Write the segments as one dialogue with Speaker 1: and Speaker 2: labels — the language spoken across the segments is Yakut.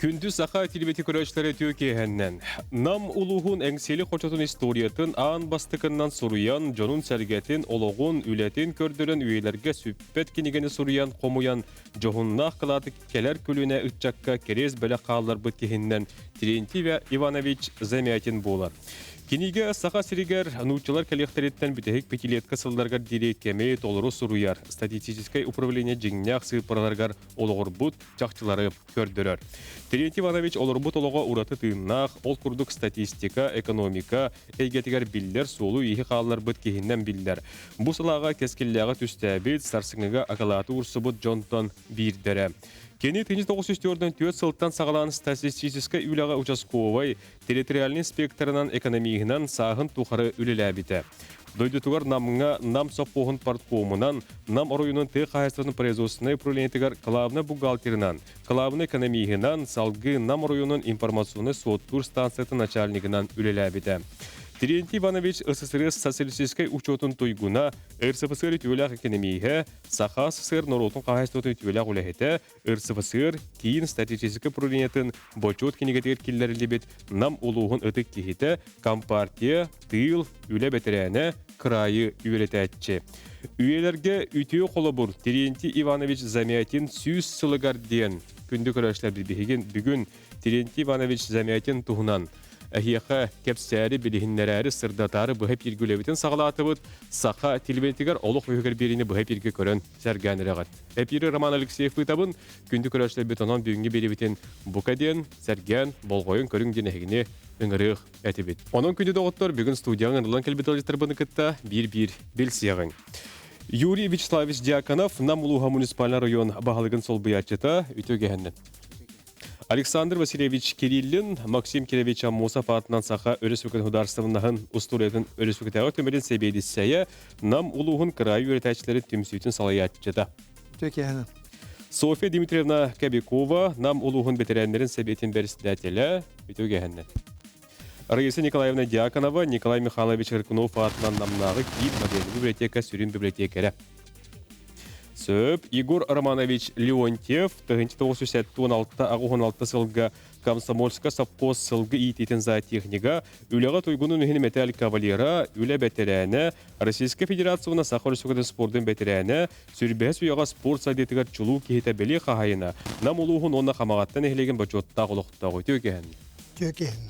Speaker 1: Күндү саха телевити көрөөччүлэрэ үтүө киэһэннэн. Нам улууһун Эҥсиэли хочотун историятын аан бастакыннан суруйан, дьонун-сэргэтин, олоҕун, үлэтин көрдөрөн үйэлэргэ сүппэт кинигэни суруйан, хомуйан, дьоһуннаах кылааты кэлэр көлүөнэ ыччакка кэриэс бэлэх хаалларбыт киһиннэн Терентий Иванович Замятин буолар. Кинигэ Саха сиригэр нууччалар кэлиэхтэриттэн бүтэһик пятилетка сылларыгар диэри кэми толору суруйар статистическай управление дьиҥнээх сыыппараларыгар олоҕурбут чахчылары көрдөрөр. Терентий Иванович олорбут олоҕо ураты тыыннаах, ол курдук статистика, экономика эйгэтигэр биллэр суолу-ииһи хаалларбыт киһинэн биллэр. Бу салааҕа кэскиллээҕи түстээбит, сарсыҥҥыга акылааты уурсубут дьонтон биирдэрэ. Кини 1904 сылтан саҕалаан статистическай үлэҕэ участковай, территориальный инспекторынан, экономиһынан сааһын тухары үлэлээбитэ. Дойдутугар Намҥа Нам сопхуоһун парткомунан, Нам оройуонун тыа хаһаайыстыбатын производственнай управлениетыгар главнай бухгалтерынан, главнай экономиһынан, салгыы Нам оройуонун информационнай суоттуур станциятын начальнигынан үлэлээбитэ. Терентий Иванович СССР социалистическай учетун туйгуна, РСФСР үтүөлээх экономиһэ, Саха СССР норуотун хаһаайыстыбатын үтүөлээх үлэһитэ, РСФСР Киин статистическай управлениетын Бочуот кинигэтигэр киллэриллибит Нам улууһун ытык киһитэ, Компартия, тыыл, үлэ бэтэрээнэ, кыраайы үөрэтээччи. Үйэлэргэ үтүө холобур Терентий Иванович Замятин 100 сылыгар диэн күндү көрөөччүлэр биһигин бүгүн Терентий Иванович Замятин туһунан эһиэхэ кэпсээри, билиһиннэрээри, сырдатаары быһа эпииргэ үлэбитин саҕалаатыбыт. Саха телевидениетигэр олох үһүгэр биэриини быһа эпииргэ көрөн сэргээн эрэҕит. Эпиири Роман Алексеев ыытабын. Күндү көрөөччүлэрбит онон бүгүҥҥү биэриибитин бука диэн, сэргээн, болҕойон көрүҥ диэн эһигини ыҥырыах этибит. Онон күндү доҕоттор, бүгүн студияҕа ыҥырыллан кэлбит ыалдьыттарбыны кытта биир-биир билсиэҕиҥ. Юрий Вячеславович Дьяконов, Нам улууһа муниципальнай район баһылыгын солбуйааччыта, үтүө кэһэннин. Александр Васильевич Кириллин, Максим Кирович Аммосов аатынан Саха Өрөспүүбүлүкэтин судаарыстыбаннаһын устуоруйатын өрөспүүбүлүкэтээҕи түмэлин сэбиэдиссэйэ, Нам улууһун кыраайы үөрэтээччилэрин түмсүүтүн салайааччыта.
Speaker 2: Үтүө киэһэнэн.
Speaker 1: Софья Дмитриевна Кобякова, Нам улууһун бэтэрээннэрин сэбиэтин бэрэссэдээтэлэ, үтүө киэһэннэн. Раиса Николаевна Дьяконова, Николай Михайлович Рыкунов аатынан Намнааҕы киин модельнай библиотека сүрүн библиотекэрэ. Сөп. Егор Романович Леонтьев 1976-86 сылга Комсомольска совхоз сылгы иитиитин зоотехнига, үлэҕэ туйгунун иһин мэтээл кавалера, үлэ бэтэрээнэ, Российскай Федерация уонна Саха Өрөспүүбүлүкэтин спордун бэтэрээнэ, Сүрбэһэ үйэҕэ спорт сайдыытыгар чулуу киһитэ бэлиэ хаһаайына, Нам улууһун уонна Хамаҕатта нэһилиэгин бочуоттаах олохтооҕо үтүө кэһэн.
Speaker 2: Үтүө кэһэн.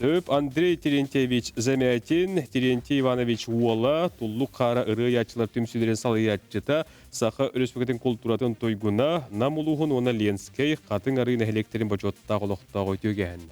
Speaker 1: Өп Андрей Терентьевич Замятин, Терентий Иванович Уола, Туллук хаара ырыа айааччылар түмсүүлэрин салайааччыта, Саха Өрөспүүбүлүкэтин култууратын туйгуна, Нам улууһун уонна Ленскэй, Хатыҥ Арыы нэһилиэктэрин бочуоттаах олохтооҕо үтүө кэһэн.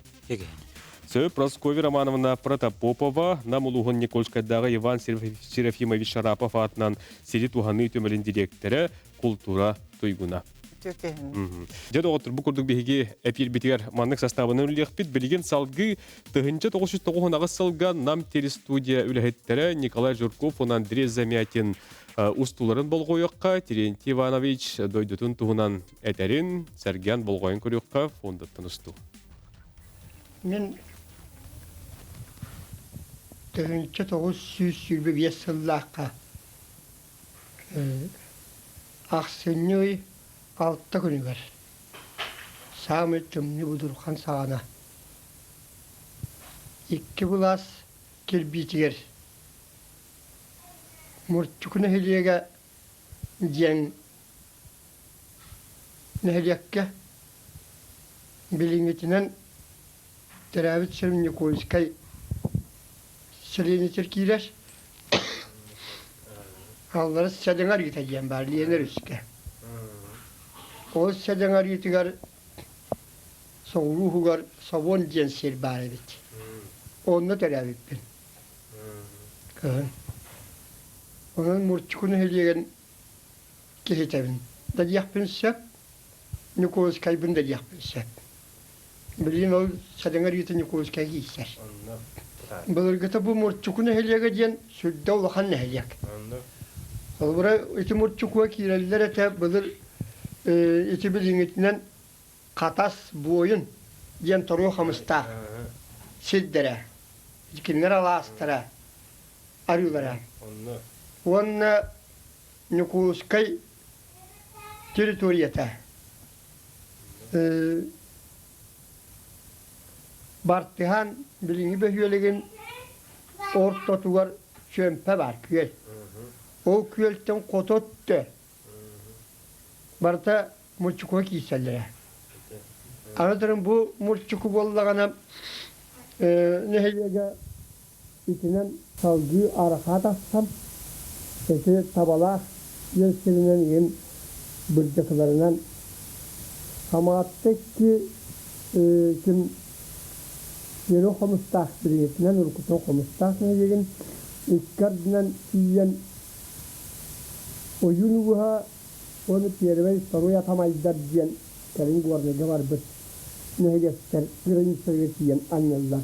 Speaker 1: Сөп Прасковья Романовна Протопопова, Нам улууһун Никольскайдааҕы Иван Серафимович Шарапов аатынан сири туһаныы түмэлин дириэктэрэ, култуура туйгуна. Дьэ, доҕоттор, бу курдук биһиги эпиирбитигэр маннык састаабынан үлэлиэхпит. Билигин салгыы 1998 сылга Нам телестудия үлэһиттэрэ Николай Жирков уонна Андрей Замятин устууларын болҕойуохха, Терентий Иванович дойдутун туһунан этэрин сэргээн болҕойон көрүөххэ фондаттан устуу.
Speaker 2: Мин 1925 сыллаахха ахсынньы ый алта күнүгэр саамай тымныы будурхан саҕана икки былаас кирбиитигэр Мурчуку нэһилиэгэ диэн Нэһилиэккэ билиҥҥитинэн төрөөбүт сирим Никольскай сэлиэнньэтигэр киирэр. Аллара Сэдэҥ арыыта диэн баар Лена өрүскэ. Ол Сэдэҥ арыытыгар соҕуруу уһугар Собуон диэн сир баар эбит. Онно төрөөбүппүн. Кыһын. Онон Мурчуку нэһилиэгин киһитэбин да диэхпин сөп, Ньукуускайбын да диэхпин сөп. Билигин ол Садаҥа арыыта Ньукуускайга киирсэр. Былыргыта бу Мурчуку нэһилиэгэ диэн сүрдэ улахан нэһилиэк. Холобура, ити Мурчукуга киирэллэр этэ былыр ити билиҥҥитинэн Хатас буойун диэн торуо хамыстаах сирдэрэ, кинилэр алаастара, арыылара. Уонна Ньукуускай территорията. Бартыһаан билиҥҥи бөһүөлэгин ортотугар чүөмпэ баар күөл. Ол күөлтэн хоту өттө барыта мурчукуга киирсэллэрэ. Аны туран бу мурчуку буоллаҕына нэһилиэгэ итинэн салгыы арҕаа тахсан ити табалаах үөл сиринэн иһин бырдьакыларынан Хамаҕатта икки ким Үөрэ Хомустаах билиҥҥитинэн уруккутун Хомустаах нэһилиэгин икки ардынан тиийэн Ойуун ууһа уонна Первэй, Второй Атамайдар диэн кэлин Горнайга барбыт нэһилиэктэр границаларыгар тиийэн анньыллар.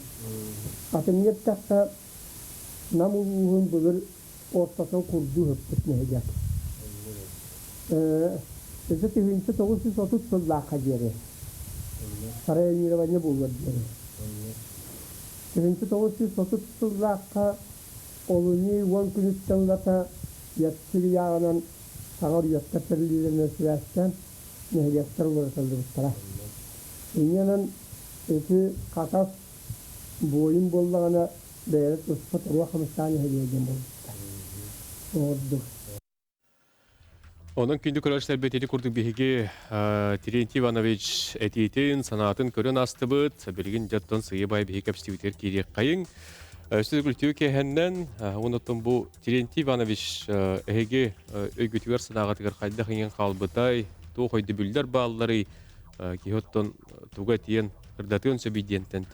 Speaker 2: Атыҥҥа эттэххэ, Нам улууһун былыр ортотун курдуу ыһыппыт нэһилиэк. Өссө 1930 сыллаахха диэри районирование буолуор диэри. 1930 сыллаахха олунньу 10 күнүттэн ылата Яцци ыйааҕынан саҥа оройуоттар тэриллиилэринэн сибээстээн нэһилиэктэр уларытыллыбыттара. Инньэ ити Хатас буойун буоллаҕына бэйэлэрэ туспа туруох хамыстаан нэһилиэгэ диэн буолбуттар. Ордук.
Speaker 1: Онон күндү көрөөччүлэрбит ити курдук биһиги Терентий Иванович этиитин, санаатын көрөн аастыбыт. Билигин дьоттон сыыйа-бай биһиги кэпсэтиибитигэр киириэххэйиҥ. Өссө төгүл киэһэннэн, онон бу Терентий Иванович эһиги өйгүтүгэр санааҕытыгар хайдах иҥэн хаалбытай, туох өйдөбүллэр баалларый, киһи оттон тугу этиэн, ырдатыан сөбүй диэнтэн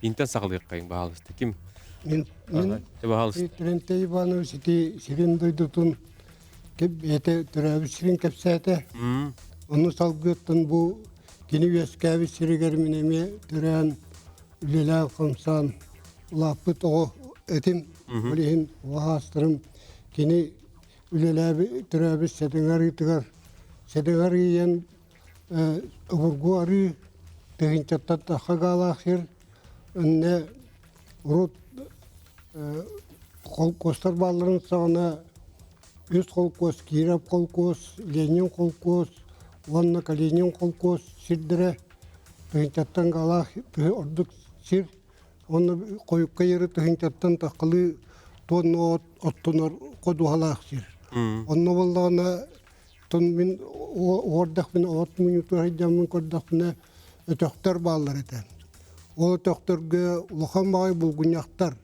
Speaker 1: интэн саҕалыаххайыҥ баһаалыста. Ким?
Speaker 3: Мин, мин Терентий Иванович ити сирин дойдутун бэйэтэ төрөөбүт сирин кэпсээтэ. Ону салгыаттан бу кини үөскээбит сиригэр мин эмиэ төрөөн үлэлээн хамсаан улааппыт оҕо этим. Ол иһин оҕо кини үлэлээбит төрөөбүт Сэдиҥ арыытыгар Сэдиҥ арыйан обургу арыы тыһыынчаттан тахха гаалаах сир иннэ урут холкуостар баалларын саҕана үс холкуос Киров холкуос, Ленин холкуос уонна Калинин холкуос сирдэрэ тыһыынчаттан гаалаах ордук сир уонна хойукка еры тыһыынчаттан таххалыы туонна от оттонор ходуһалаах сир. Онно буоллаҕына тон мин уордахпына от мунньутугар сылдьаммын көрдөхпүнэ өтөхтөр бааллар этэ. Ол өтөхтөргө улахан баҕайы булгунньахтар.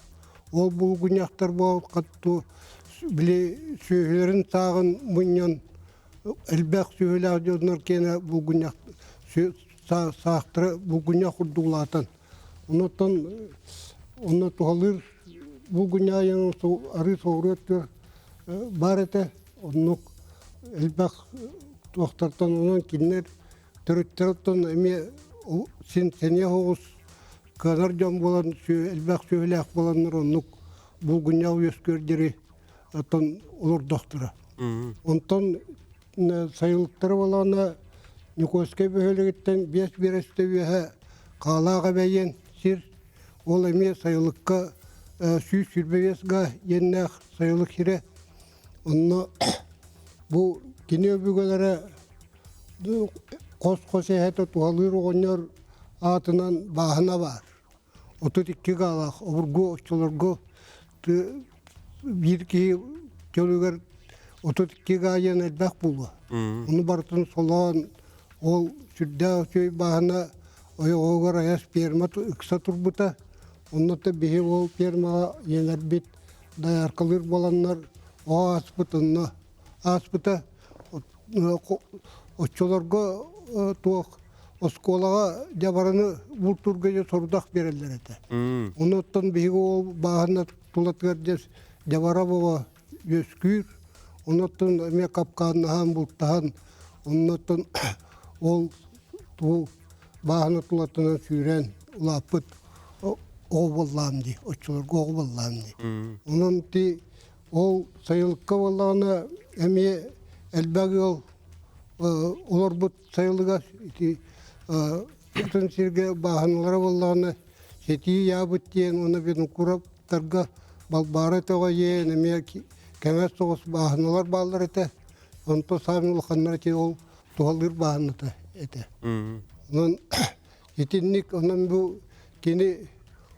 Speaker 3: Ол булгунньахтар буолхатту били сүөһүлэрин сааҕын мунньан элбэх сүөһүлээх дьоннор киэнэ булгунньах саахтара булгунньах курдук улаатан. Оннуттан онно туһалыыр булгунньаайан арыы соҕуруу өттүгэр баар этэ. Оннук элбэх туохтартан онон кинилэр төрүттэр оттон эмиэ син сэниэ соҕус кыанар дьон буолан элбэх сүөһүлээх буоланнар оннук булгунньах үөскүөр диэри оттон олордохторо. Онтон сайылыктара буоллаҕына Ньукуоскай бөһүөлэгиттэн 5 биэрэстэ үөһэ Хаалаах эбэйиэн сир ол эмиэ сайылыкка 125 га иэннээх сайылык сирэ. Онно бу кини өбүгэлэрэ хос-хос эһэтэ туһалыыр оҕонньор аатынан бааһына баар. 32 гаалаах обургу оччолорго биир киһи төлүгэр 32 гаа диэн элбэх буолуо. Ону барытын солоон ол сүрдээх үчүгэй бааһына ойоҕоһугар айас ферма ыкса турбута. Онно биһи ол фермаҕа ийэлэрбит дояркалыыр буоланнар оҕо ааспыт онно ааспыта. Оччолорго туох оскуолаҕа дьабараны бултуурга дьэ сорудах биэрэллэр этэ. Онуттан биһиги ол бааһына тулатыгар дьэ дьабара буола үөскүүр. Онуттан эмиэ капкааннаһан бултаһан оннуттан ол туу бааһына тулатынан сүүрэн улааппыт оҕо буоллаам дии, оччолорго оҕо буоллаам дии. Онон ти ол сайылыкка буоллаҕына эмиэ элбэх ыал олорбут сайылыга ити атын сиргэ бааһыналара буоллаҕына сэтии яабыт диэн уонна Винокуровтарга Балбаара өтөҕө иэйэн эмиэ кэҥэс соҕус бааһыналар бааллар этэ. Онто саамай улаханнара ити ол туһалыыр бааһыната этэ. Онон итинник онон бу Кини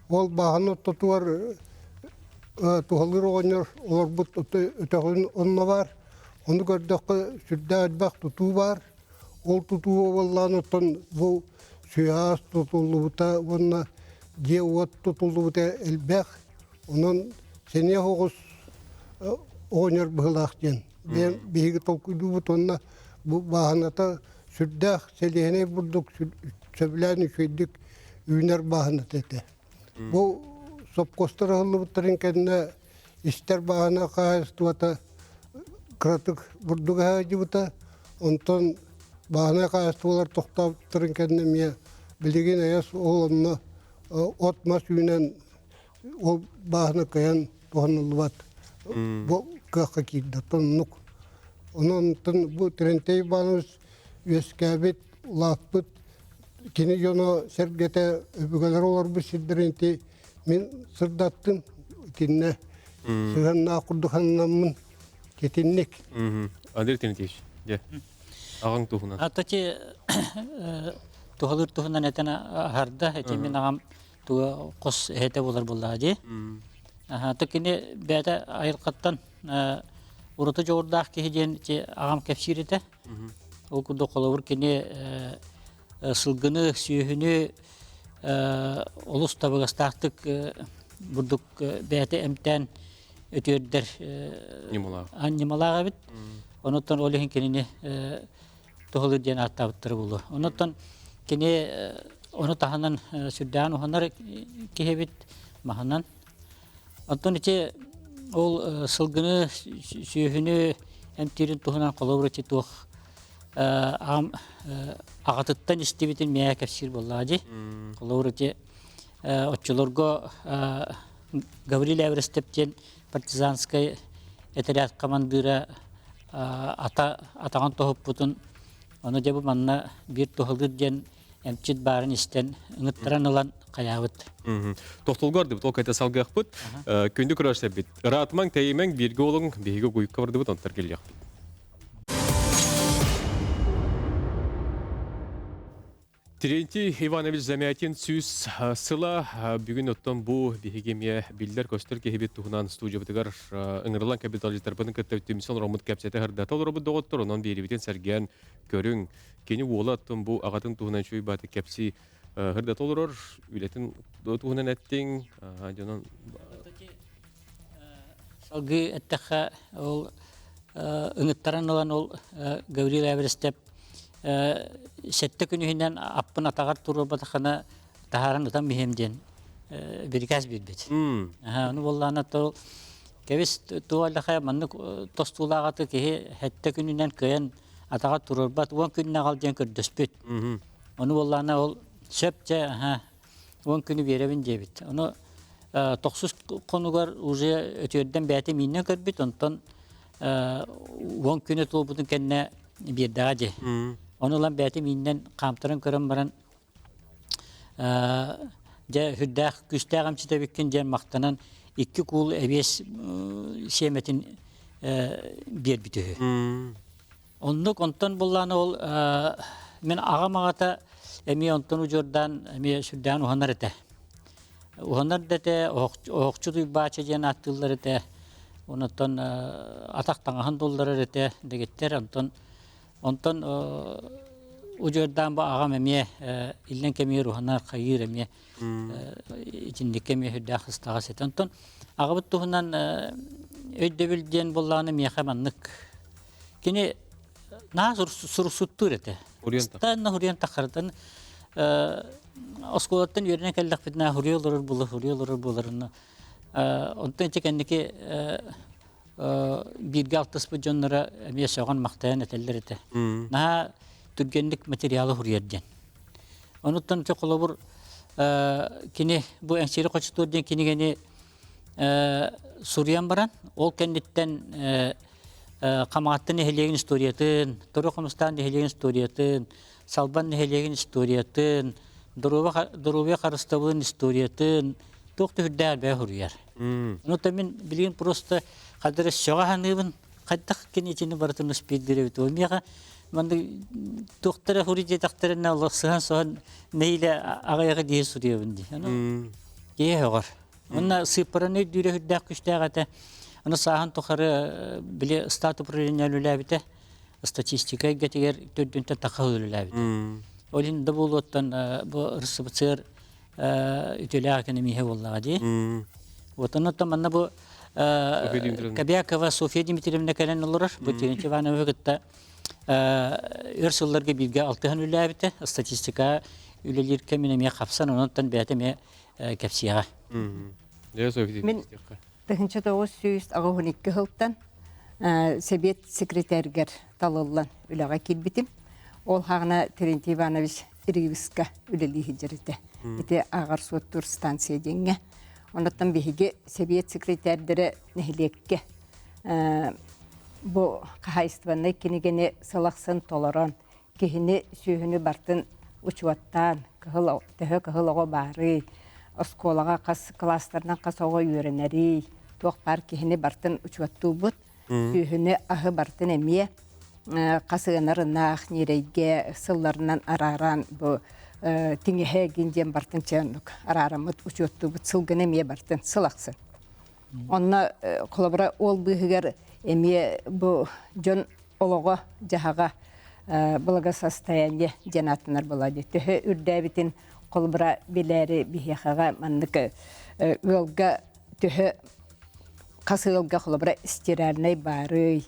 Speaker 3: ол бааһын ортотугар туһалыыр оҕонньор олорбут өтөҕүн онно баар. Ону көрдөххө сүрдээх элбэх тутуу баар. Ол тутуу буоллаан оттон бу сүһаас тутуллубута уонна дьиэ-уот тутуллубута элбэх. Онон сэниэ оҕус оҕонньор быһыылаах диэн бэйэм биһиги толкуйдуубут уонна бу бааһыната сүрдээх сэлиэһинэй бурдук сөбүлээн үчүгэйдик үүнэр бааһыната этэ. Бу сопхуостар ыһыллыбыттарын кэннэ истэр бааһына хаһаайыстыбата кыратык бурдук аһаайдыбыта. Онтон бааһынай хаһаайыстыбалар тохтообуттарын кэннэ эмиэ билигин эйэс ол онно от-мас үүнэн ол бааһына кыайан туһаныллыбат бу кыахха киирдэ оннук онон бу Терентей Иванович үөскээбит улааппыт кини дьоно сэргэтэ өбүгэлэр олорбут сирдэрин ити мин сырдаттым итиннэ сыһыаннаах курдук сананаммын итинник.
Speaker 1: Андрей Терентьевич, дьэ аҕаҥ туһунан.
Speaker 4: Ата туһалыыр туһунан этэн аһарда ити мин аҕам туга хос эһэтэ буолар буоллаҕа дии. То кини бэйэтэ айылҕаттан ураты дьоҕурдаах киһи диэн ити аҕам кэпсиир этэ. Ол курдук холобур кини сылгыны, сүөһүнү олус табыгастаахтык бурдук бэйэтэ эмтээн өтүөрдэр ньымалаах эбит. Онуттан ол иһин кинини туһалыыр диэн ааттаабыттара буолуо. Онуттан кини ону таһынан сүрдээҕин уһанар киһи эбит маһынан. Оттон ити ол сылгыны, сүөһүнү эмтиирин туһунан холобур ити туох аҕам аҕатыттан истибитин миэхэ кэпсиир буоллаҕа дии. Холобур ити оччолорго Гаврил Эверестеп диэн партизанскай этэрээт хамандыыра ата атаҕын тоһуппутун ону дьэ бу манна биир туһалыыр диэн эмчит баарын истэн ыҥыттаран ылан хайаабыт.
Speaker 1: Тохтолго ардыбыт, ол кайта салгыахпыт. Күндү көрөөччүлэрбит, ыраатымаҥ, тэйимэҥ, бииргэ олоҥ, биһиги угуйукка бардыбыт, онтон кэлиэхпит. Терентий Иванович Замятин 100 сыла бүгүн оттон бу биһиги эмиэ биллэр-көстөр киһибит туһунан студиябытыгар ыҥырылан капиталистарбытын кытта түмсэн олороммут кэпсэтэ сырдата олоробут доҕоттор, онон биэрибитин сэргээн көрүҥ. Кини уола оттон бу аҕатын туһунан үчүгэй бааты кэпсии сырдата олорор, үлэтин туһунан эттиҥ, дьонун
Speaker 4: Салгыы эттэххэ, ол ыҥыттаран ылан ол Гаврил Эверестеп сэттэ күн иһинэн аппын атаҕар туруорбатаххына таһааран ытан биһиэм диэн бирикээс биэрбит. Ону буоллаҕына то кэбис туох элэхэ маннык тостуулааҕаты киһи сэттэ күнүнэн кыайан атаҕар туруорбат 10 күнүнэн аҕал диэн көрдөспүт. Ону буоллаҕына ол сөп дьэ 10 күнү биэрэбин диэбит. Ону тохсус хонугар уже өтүөрдэн бэйэтэ мииннэн көрбүт, онтон 10 күнэ туолбутун кэннэ биэрдэҕэ дии. Ону ылан бэйэтэ мииннэн хаамтаран көрөн баран дьэ сүрдээх күүстээх эмчит эбиккин диэн махтанан икки куул эбиэс сиэмэтин биэрбит үһү. Оннук онтон буллаан ол мин аҕам аҕата эмиэ онтон удьуордаан эмиэ сүрдээн уһанар этэ. Уһанар да этэ, оһохчут Уйбаача диэн ааттыыллар этэ. Онтон атах таҥаһын булларар этэ дэгиттэр. Онтон онтон удьуордаан бу аҕам эмиэ иллэҥ кэмигэр уһанар, хайыыр эмиэ итинниккэ эмиэ сүрдээх ыстаҕас этэ. Онтон аҕабыт туһунан өйдөбүл диэн буоллаҕына миэхэ маннык Кини наһаа суруксуттуур этэ. Постоянно хуруйан таххарытан оскуолаттан үөрэнэн кэллэхпитинэ хуруйа олорор буолар, хуруйа олорор буоларына онтон ити кэнники бииргэ алтыспыт дьонноро эмиэ сөҕөн-махтайан этэллэр этэ. Наһаа түргэнник материалы хуруйар диэн. Онуттан ити холобур кини бу Эҥсиэли хочотуор диэн кинигэни суруйан баран, ол кэнниттэн Хамаҕатта нэһилиэгин историятын, Торо Хомустаан нэһилиэгин историятын, Салбан нэһилиэгин историятын, доруобуйа харыстабылын историятын туох да үрдээх элбэҕи суруйар. Ону мин билигин просто хадары сөҕө саныыбын, хайдах кини итини барытын успейдиир эбит. Миэхэ Маннык туохтара хури диэтэхтэринэ олох сыһан-соһон нэһиилэ аҕыйаҕы дии суруйабын дии. Аны киһи өҕөр. Уонна сыыппараны өйдүүрэ үрдээх күстээх этэ. Аны сааһын тухары били стат управление үлэлээбитэ. Статистика эйгэтигэр төрдүнтэн таха үлэлээбитэ. Ол иһин да буолуоттан бу РСФСР үтүөлээх экономиһа буоллаҕа дии. Вот оннуттан манна бу Кобякова Софья Дмитриевна кэлэн олорор. Бу Терентий Ивановы кытта өр сылларга бииргэ алтыһан үлэлээбитэ. Статистика үлэлиир кэмин эмиэ хапсан, онон бэйэтэ эмиэ кэпсиэҕэ.
Speaker 2: Мин 1982 сылтан Сэбиэт секретарьгар талыллан үлэҕэ киирбитим. Ол хаҕына Терентий Иванович Ривска үлэлии сылдьар этэ. Ити ааҕар суоттуур станция диэҥҥэ. Оннуттан биһиги сэбиэт секретарьдара нэһилиэккэ бу хаһаайыстыбаннай кинигэни сыл ахсын толорон, киһини сүөһүнү бартын учуоттаан, кыһыл төһө кыһыл оҕо баарый, оскуолаҕа хас кылаастарынан хас оҕо үөрэнэрий, туох баар киһини бартын учуоттуубут. Сүөһүнү аһы бартын эмиэ хас ыанар ынаах ньирэйгэ сылларынан арааран бу тиҥэһэ гин диэн бартын чээннук араараммыт учуоттуубут сылгыны эмиэ бартын сыл ахсын. Онно холобура ол быыһыгар эмиэ бу дьон олоҕо дьаһаҕа благосостояние диэн ааттанар буолаа дии. Төһө үрдээбитин холобура билээри биһиэхэҕэ маннык ыалга төһө хас ыалга холобура стиральнай баарый,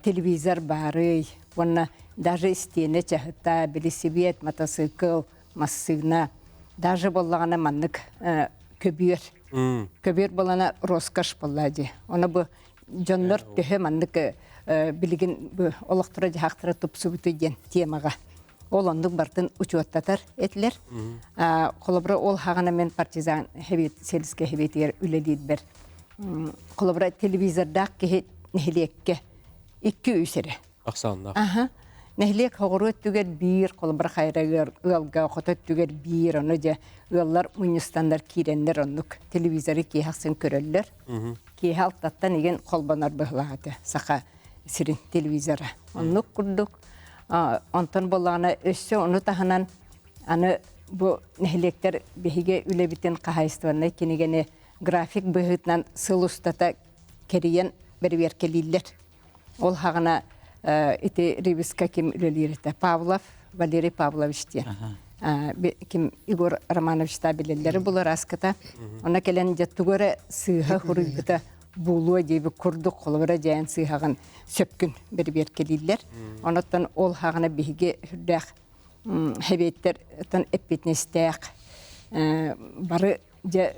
Speaker 2: телевизор баарый уонна даже истиэнэ чаһыта, билисибиэт, матасыыкыл, массыына даже буоллаҕына маннык көбүөр. Көбүөр буолана роскошь буолла дии. Ону бу дьоннор төһө маннык билигин олохторо дьаһахтара тупсубутуй диэн темаҕа ол оннук бартын учуоттатар этилэр. Холобура ол хаҕана мен партизан сельскэй хэбиэтигэр үлэлиирбэр холобура телевизордаах киһи нэһилиэккэ 2-3 эрэ.
Speaker 1: Ахсааннаах.
Speaker 2: Аха. Нэһилиэк хоҕуруо өттүгэр биир, холобура хайра ыалга хото өттүгэр биир, ону дьэ ыаллар мунньустаннар киирэннэр оннук телевизоры киэһэ ахсын көрөллөр. Киэһэ алтаттан игин холбонор быһылаах этэ саха сирин телевизора. Оннук курдук онтон буоллаҕына өссө ону таһынан аны бу нэһилиэктэр биһиги үлэбитин хаһаайыстыбаннай кинигэни график быһыытынан сыл устата кэрийэн бэрэбиэркэлииллэр. Ол хаҕына ити Ревиска ким үлэлиир этэ? Павлов Валерий Павлович диэн. Ким Егор Романовичта билэллэри булар аскыта. Она кэлэн дьэ тугу эрэ сыыһа хуруйбута буолуо диэбит курдук холобура дьээн сыыһаҕын сөпкүн бэрибиэркэлииллэр. Онуттан ол хаҕына биһиги үрдээх хэбиэттэр эппиэтинэстээх бары дьэ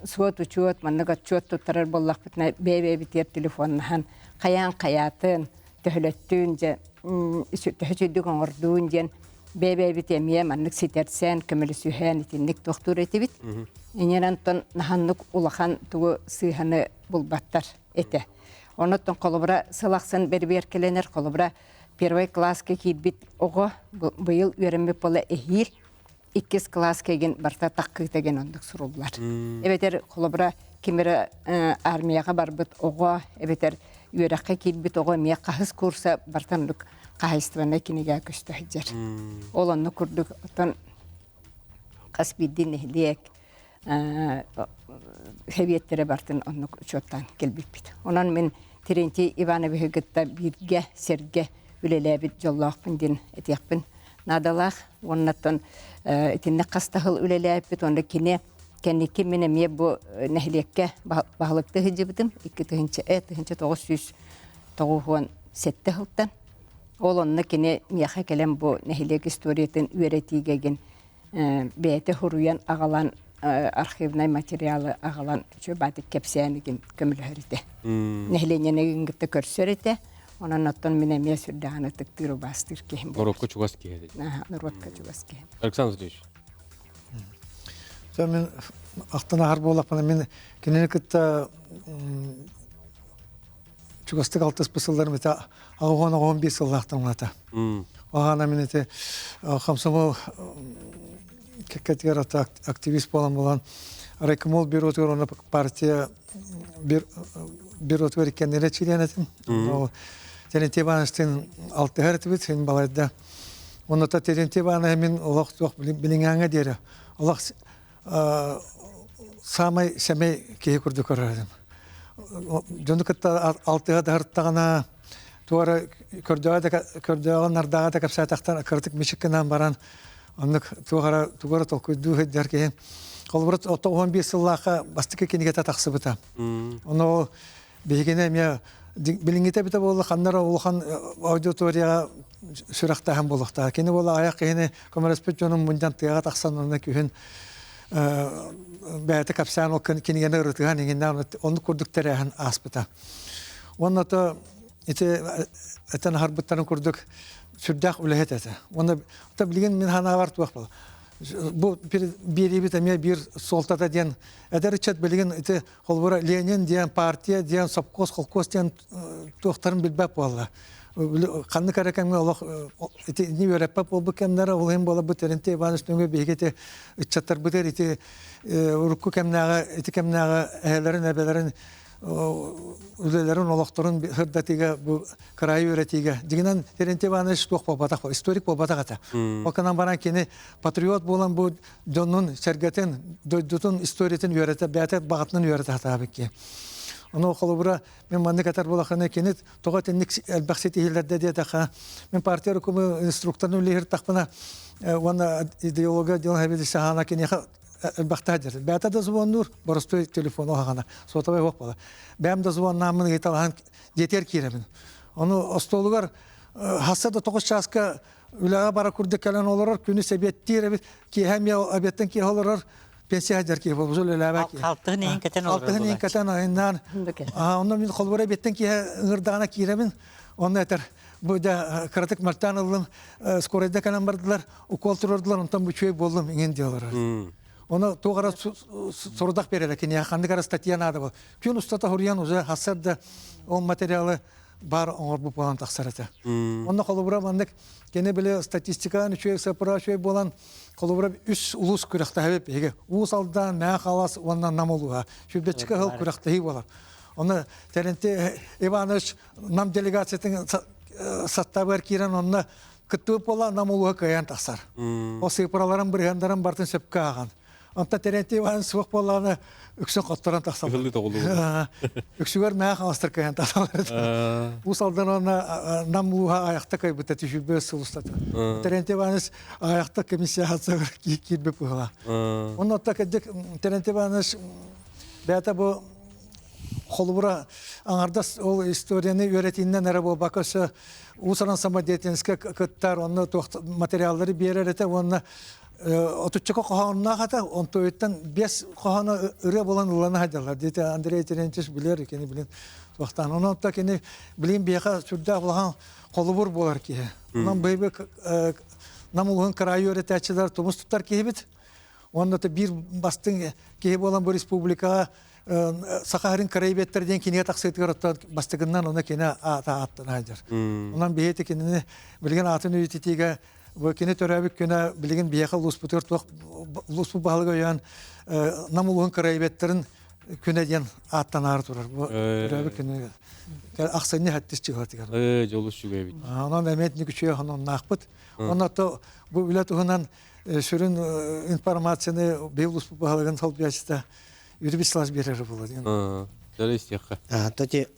Speaker 2: суот-учуот маннык отчуот туттарар буоллахпытына бэйэ-бэйэбитигэр телефоннаһан хайаан хайаатын төһөлөттүүн дьэ төһө үчүгдүк оҥордуун диэн бэйэ-бэйэбит эмиэ маннык ситэрсэн көмөлөсүһэн итинник туохтуур этибит инньэ онтон наһаннык улахан тугу сыыһаны булбаттар этэ онуттан холобура сыл ахсын бэрибиэркэлэнэр холобура первый класска киирбит оҕо быйыл үөрэммит буола эһиил иккис кылааска игин барыта таккыыта деген оннук суруллар. Эбэтэр холобура ким эрэ армияҕа барбыт оҕо, эбэтэр үөрэххэ киирбит оҕо эмиэ хаһыс курса барыта оннук хаһаайыстыбаннай кинигэ көстө сылдьар. Ол оннук курдук оттон хас биирдии нэһилиэк сэбиэттэрэ бартын оннук учуоттаан кэлбиппит. Онон мин Терентий Ивановиһы кытта бииргэ сэргэ үлэлээбит дьоллоохпун диэн этиэхпин наадалаах. Уоннаттан итиннэ хас да сыл үлэлээбиппит уонна кини кэнники мин эмиэ бу нэһилиэккэ баһылыкты сылдьыбытым 2997 сылтан. Ол онно кини миэхэ кэлэн бу нэһилиэк историятын үөрэтиигэ гин бэйэтэ суруйан аҕалан архивнай материалы аҕалан үчүгэй кэпсээнигин көмөлөһөр этэ. Нэһилиэнньэни кытта көрсөр этэ. Онон оттон мин эмиэ сүрдээҕин ытыктыыр, убаастыыр киһим.
Speaker 1: Норуокка чугас киһи этэ.
Speaker 2: Норуокка чугас киһи.
Speaker 1: Александр Васильевич.
Speaker 5: Мин ахтан аһар буоллахпына мин кинини кытта чугастык алтыспыт сылларым это 85 сыллаахтан улаата. Аҕана мин ити комсомол кэккэтигэр активист буолан булан райкомол бюротугар уонна партия бюротугар иккиэннэрэ чилиэн этим. Терентий Ивановичтыын алтыһар этибит, син балайда. Онно Терентий Иванович мин олох туох билиҥээҥҥэ диэри олох саамай сэмэй киһи курдук көрөр этим. Дьону кытта алтыһа даһыртаҕына туора көрдөөҕө нардааҕа да кэпсээтэхтэн кыратык мичик гынан баран оннук туох эрэ тугу эрэ толкуйдуу сылдьар киһи. Холобура, 95 сыллаахха бастакы кинигэтэ тахсыбыта. Ону ол биһигини эмиэ билиҥҥитэ эбитэ буолла ханна эрэ улахан аудиторияҕа сүрэхтээһин буолуохтаах. Кини буола аҕыйах киһини көмөлөспүт дьонун мунньан тыаҕа тахсан онно күһүн бэйэтэ кэпсээн ол кинигэни ырытыһан иҥиннээн оннук курдук тэрээһин ааспыта. Уонна то ити этэн аһарбыттарын курдук сүрдээх үлэһит этэ. Уонна билигин мин санаабар туох буолла. Бу биэриибит эмиэ биир суолтата диэн эдэр ыччат билигин ити холобура Ленин диэн партия диэн сопхуос холкуос диэн туохтарын билбэт буолла. Ханнык эрэ кэмҥэ олох итини үөрэппэт буолбут кэмнэрэ ол иһин буоларбыт Терентий Иванович нөҥүө биһиги ити ыччаттарбытыгар ити урукку кэмнээҕи ити кэмнээҕи эһэлэрин эбэлэрин үлэлэрин олохторун сырдатыыга бу кыраайы үөрэтиигэ дьиҥинэн Терентий Иванович туох буолбатах историк буолбатах этэ. Ол гынан баран кини патриот буолан бу дьонун сэргэтин дойдутун историятын үөрэтэ бэйэтэ баҕатынан үөрэтэ сатаабыт киһи. Ону холобура мен маннык этэр буолахына кини тоҕо итинник элбэх ситиһиилэрдэ диэтэххэ мен партия рукуму инструкторын үлэһиртахпына уонна идеология дьон хэбидисаһаана киниэхэ элбэхтэ дьэр. Бэйэтэ да звоннуур, боростуой телефону аһаҕана, сотовай суох буола. Бэйэм да звоннааммын ыйыталаһан дьиэтигэр киирэбин. Ону остуолугар хасса да 9 чааска үлэҕэ бара курдук кэлэн олорор, күнүс эбиэттиир эбит, киэһэ эмиэ обедтан киэһэ олорор, пенсия сылдьар киһи буолбут, үлэлээбэт киһи.
Speaker 4: Халтыһын иһин кэтэн олорор
Speaker 5: Халтыһын иһин кэтэн айаннаан. Онно мин холбура эбиэттэн киэһэ ыҥырдаҕына киирэбин, онно этэр, бу дьэ кыратык мөлтөөн ыллым, скорайда кэлэн бардылар, укол туруордулар, онтон бу үчүгэй буоллум иҥин диye олорор. Оны туох эрэ сорудах берер киниэхэ ханнык эрэ статья наада бол. Күн устата хуруйан уже хассар да ол материалы бар оҥорбут буолан тахсар этэ. Онно холобура маннык кини били статистикаан үчүгэй сапыра үчүгэй буолан холобура үс улуус күрэхтэһэбит биһиги. Уус Алдан, Мэҥэ Хаҥалас уонна Нам улууһа. Сүүрбэччикэ сыл күрэхтэһии буолар. Онно Терентий Иванович Нам делегациятын састаабыгар киирэн онно кыттыбыт буолла Нам улууһа кыайан тахсар. Ол сыыппараларын бырыһыаннарын барытын сөпкө ааҕан. Онтон Терентий Иванович суох буоллаҕына үксүн хотторон тахсаллар. Үксүгэр Мэҥэ Хаҥаластар кыайан тахсаллар. Уус Алдан уонна Нам улууһа айахта кыайбыта түһүлбэ сыл устата. Терентий Иванович айахта комиссия киирбит быһыылаах. Онно кырдьык Терентий Иванович бэйэтэ бу холобура аҥардас ол историяны үөрэтииннэн эрэ буолбакка өссө уус-уран самодеятельноска кыттар, онно туох материаллары биэрэр этэ уонна отуччака хоһоонноох этэ, онтуйуттан биэс хоһооно ырыа буолан ыллана сылдьаллар. Диэтэ Андрей Терентьевич билэр, кини билин туохтаан. Онон та кини билин биһиэхэ сүрдээх улахан холобур буолар киһи. Онон быйбы Нам улуһун кыраайы үөрэтээччилэр тумус туттар киһибит. Уонна биир бастыҥ киһи буолан бу республикаҕа Саха сирин краеведтэр диэн кинигэ тахсыытыгар оттон бастакыннан ону кини аата ааттана сылдьар. Онон биһиги кинини билигин аатын үйэтитиигэ бу кини төрөөбүт күнэ билигин биһиэхэ улууспутугар туох улууспут баһылыга өйөөн Нам улууһун краеведтэрин күнэ диэн ааттанаары турар. Бу төрөөбүт күнү ахсынньы сэттис чыһыатыгар.
Speaker 1: Дьолус үчүгэй эбит.
Speaker 5: Онон эмиэ итинник үчүгэй хононнаахпыт. Онно бу үлэ туһунан сүрүн информацияны биһи улууспут баһылыгын солбуйааччыта Юрий Вячеславович биэрэрэ буолуо диэн.
Speaker 1: Дьэ истиэххэ.
Speaker 6: Тоти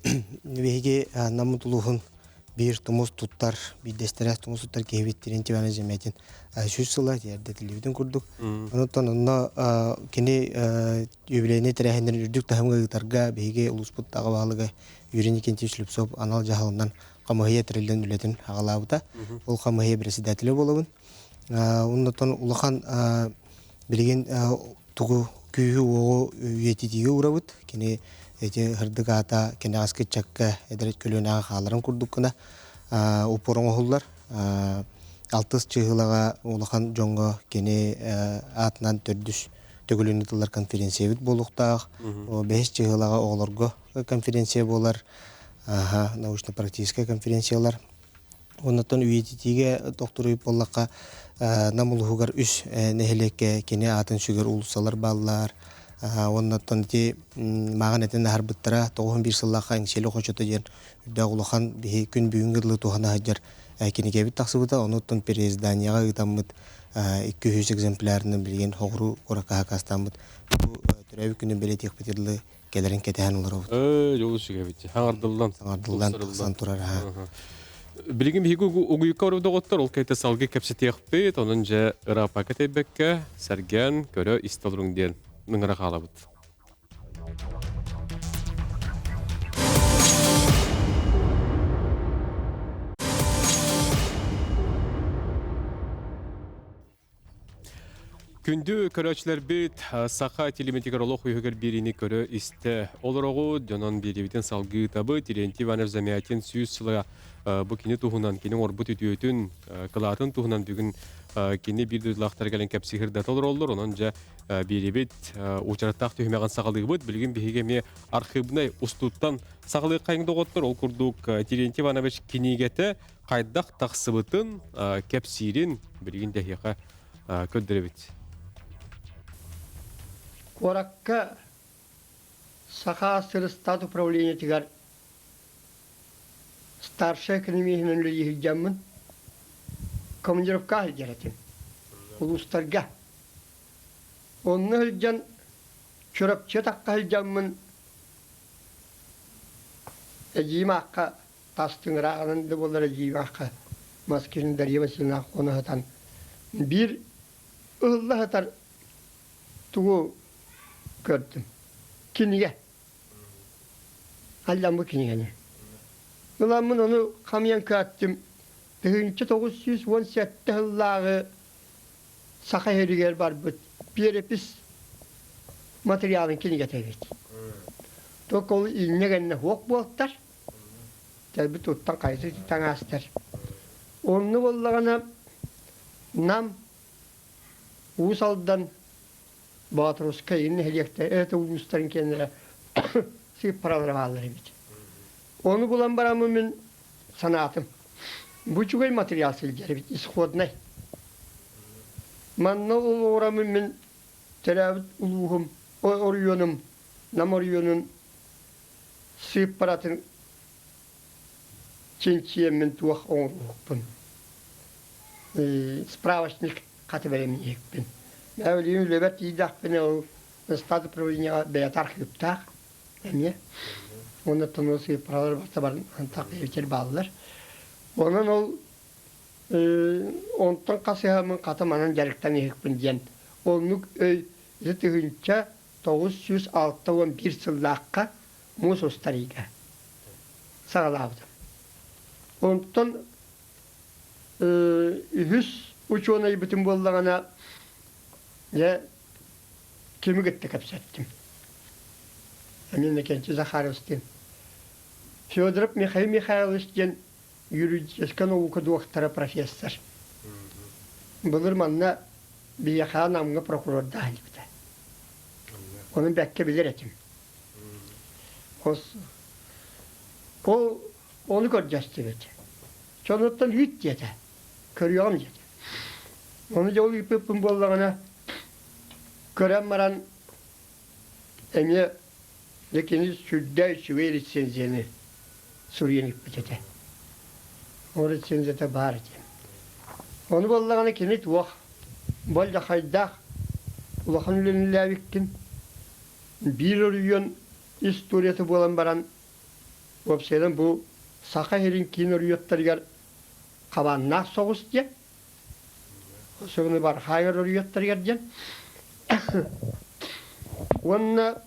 Speaker 6: биһиги Наммыт улууһун биир тумус туттар биирдэстэрэ тумус туттар киһибит Терентий Иванович Замятин 100 сыла тиэрдэтиллибитин курдук. Онтон онно кини юбилейный тэрээһиннэрин үрдүк таһымҥа ыытарга биһиги улууспут аҕа баһылыга Юрий Никитич Слепцов анал дьаһалынан хамыһыйа тэриллэн үлэтин аҕалаабыта. Ол хамыһыйа председателэ буолабын. Оннотон улахан билигин тугу күүһү-уоҕу үйэтитиигэ уурабыт. Кини ити сырдык аата кэнэҕэски ыччакка эдэр көлүөнэҕэ хааларын курдук гына упор оҥоһуллар. Алтыс чыһылаҕа улахан дьоҥҥо кини аатынан төрдүс төгүлүн ыытыллар конференциябыт буолуохтаах. Бэһис чыһылаҕа оҕолорго конференция буолар. Научно-практическай конференциялар. Оннуттан үйэтитиигэ тохтуруйуп буоллахха, Нам улууһугар үс нэһилиэккэ кини аатын сүгэр уулуссалар бааллар. Уонна оттон ити мааҕын этин аһарбыттара 91 сыллаахха Эҥсиэли хочото диэн үрдээх улахан биһи күн бүгүҥҥү дылы туһана сылдьар кинигэбит тахсыбыта. Ону оттон переизданияҕа ыытаммыт 200 экземплярынан билигин хоҕуруу куоракка хакаастааммыт бу төрөөбүт күнүн бэлиэтиэхпит дылы кэлэрин кэтэһэн олоробут.
Speaker 1: Дьолу сүгэбит. Хаҥардыллан.
Speaker 6: Саҥардыллан тахсан турар.
Speaker 1: Билигин биһиги угуйукка барбыт доҕоттор, ол кэйтэ салгыы кэпсэтиэхпит, онон дьэ ырааппакка тэйбэккэ, сэргээн, көрө истэ олоруҥ диэн ыҥыра хаалабыт. Күндү көрөөччүлэрбит, саха телеметигэр олох үһүгэр биэриини көрө-истэ олороҕут. Дьонон биэриибитин салгыы ыытабыт. Терентий Иванович Замятин 100 сыла бу кини туһунан, кини оҥорбут үтүөтүн, кылаатын туһунан бүгүн кини биир дойдулаахтара кэлэн кэпсиһирдата олороллор. Онон дьэ биэриибит уочараттаах түһүмэҕин саҕалыыбыт. Билигин биһиги эмиэ архивнай устууттан саҕалыаххайыҥ доҕоттор. Ол курдук Терентий Иванович кинигэтэ хайдах тахсыбытын кэпсиирин билигин дэһиэхэ көрдөрөбүт.
Speaker 2: Куоракка Саха СССР управлениетыгар старшай экономиһынан үлэлии сылдьаммын командировка сылдьар этим улуустарга. Онно сылдьан Чурапчы тахха сылдьаммын эдьиийим аахха тас тыҥырааҕынан да буоллар эдьиийим аахха Москвин Дарья Васильевна хоно сытан биир ыһылла сытар тугу көрдүм. Кинигэ. Алламмыт кинигэни. Ыламмын ону хамыйан көөттүм. 1917 сыллааҕы Саха сиригэр барбыт перепись материалын кинигэтэ эбит. Только ол инньэ гэннэ суох буолтар. Кэлбит туттан хайсы таҥаастар. Онно буоллаҕына Нам, Уус Алдан, Боотурускай нэһилиэктэр это улуустарын киэннэрэ сыыппаралара бааллар эбит. Ону булан бараммын мин санаатым. Бу үчүгэй материал сылдьар эбит, исходнай. Манна олоҕураммын мин төрөөбүт улууһум, оройуонум, Нам оройуонун сыыппаратын чинчийэммин туох оҥоруохпун справочник хаты бэлэмниэхпин. Билигин үлэбэр тиийдэхпинэ ол стат управлениеҕа бэйэтэ архыыптаах эмиэ. Уонна оттон сыыппаралар барыта антах бэйэбитигэр бааллар. Онон ол онтон хасыһаммын хата манан дьарыктаныһыкпын диэн оннук өй 1961 сыллаахха муус устар ыйга саҕалаабытым. Онтон үһүс учуонайбытым буоллаҕына, дьэ, кими кытта кэпсэттим. Эмиэ Иннокентий Захаровстыын. Федоров Михаил Михайлович диэн юридическай наука дуоктара профессор. Былыр манна биһиэхэ Намҥа прокурордаах илбитэ. Ону бэккэ билэр этим. Ол ону көрдөстүбүт. Сонуттан үүт диэтэ. Көрүөҕүм диэтэ. Ону дьэ ол ыыппыппын буоллаҕына көрөн баран эмиэ дьэ кини сүрдээх үчүгэй рецензияны суруйан ыыппыт этэ. Ол рецензията баар этэ. Ону буоллаҕына кини туох болдьохойдаах улахан үлэлээбиккин биир оройуон историята буолан баран уопсайынан бу Саха сирин киин оройуоттарыгар хабааннаах соҕус диэн особенно Бархайгар оройуоттарыгар диэн уонна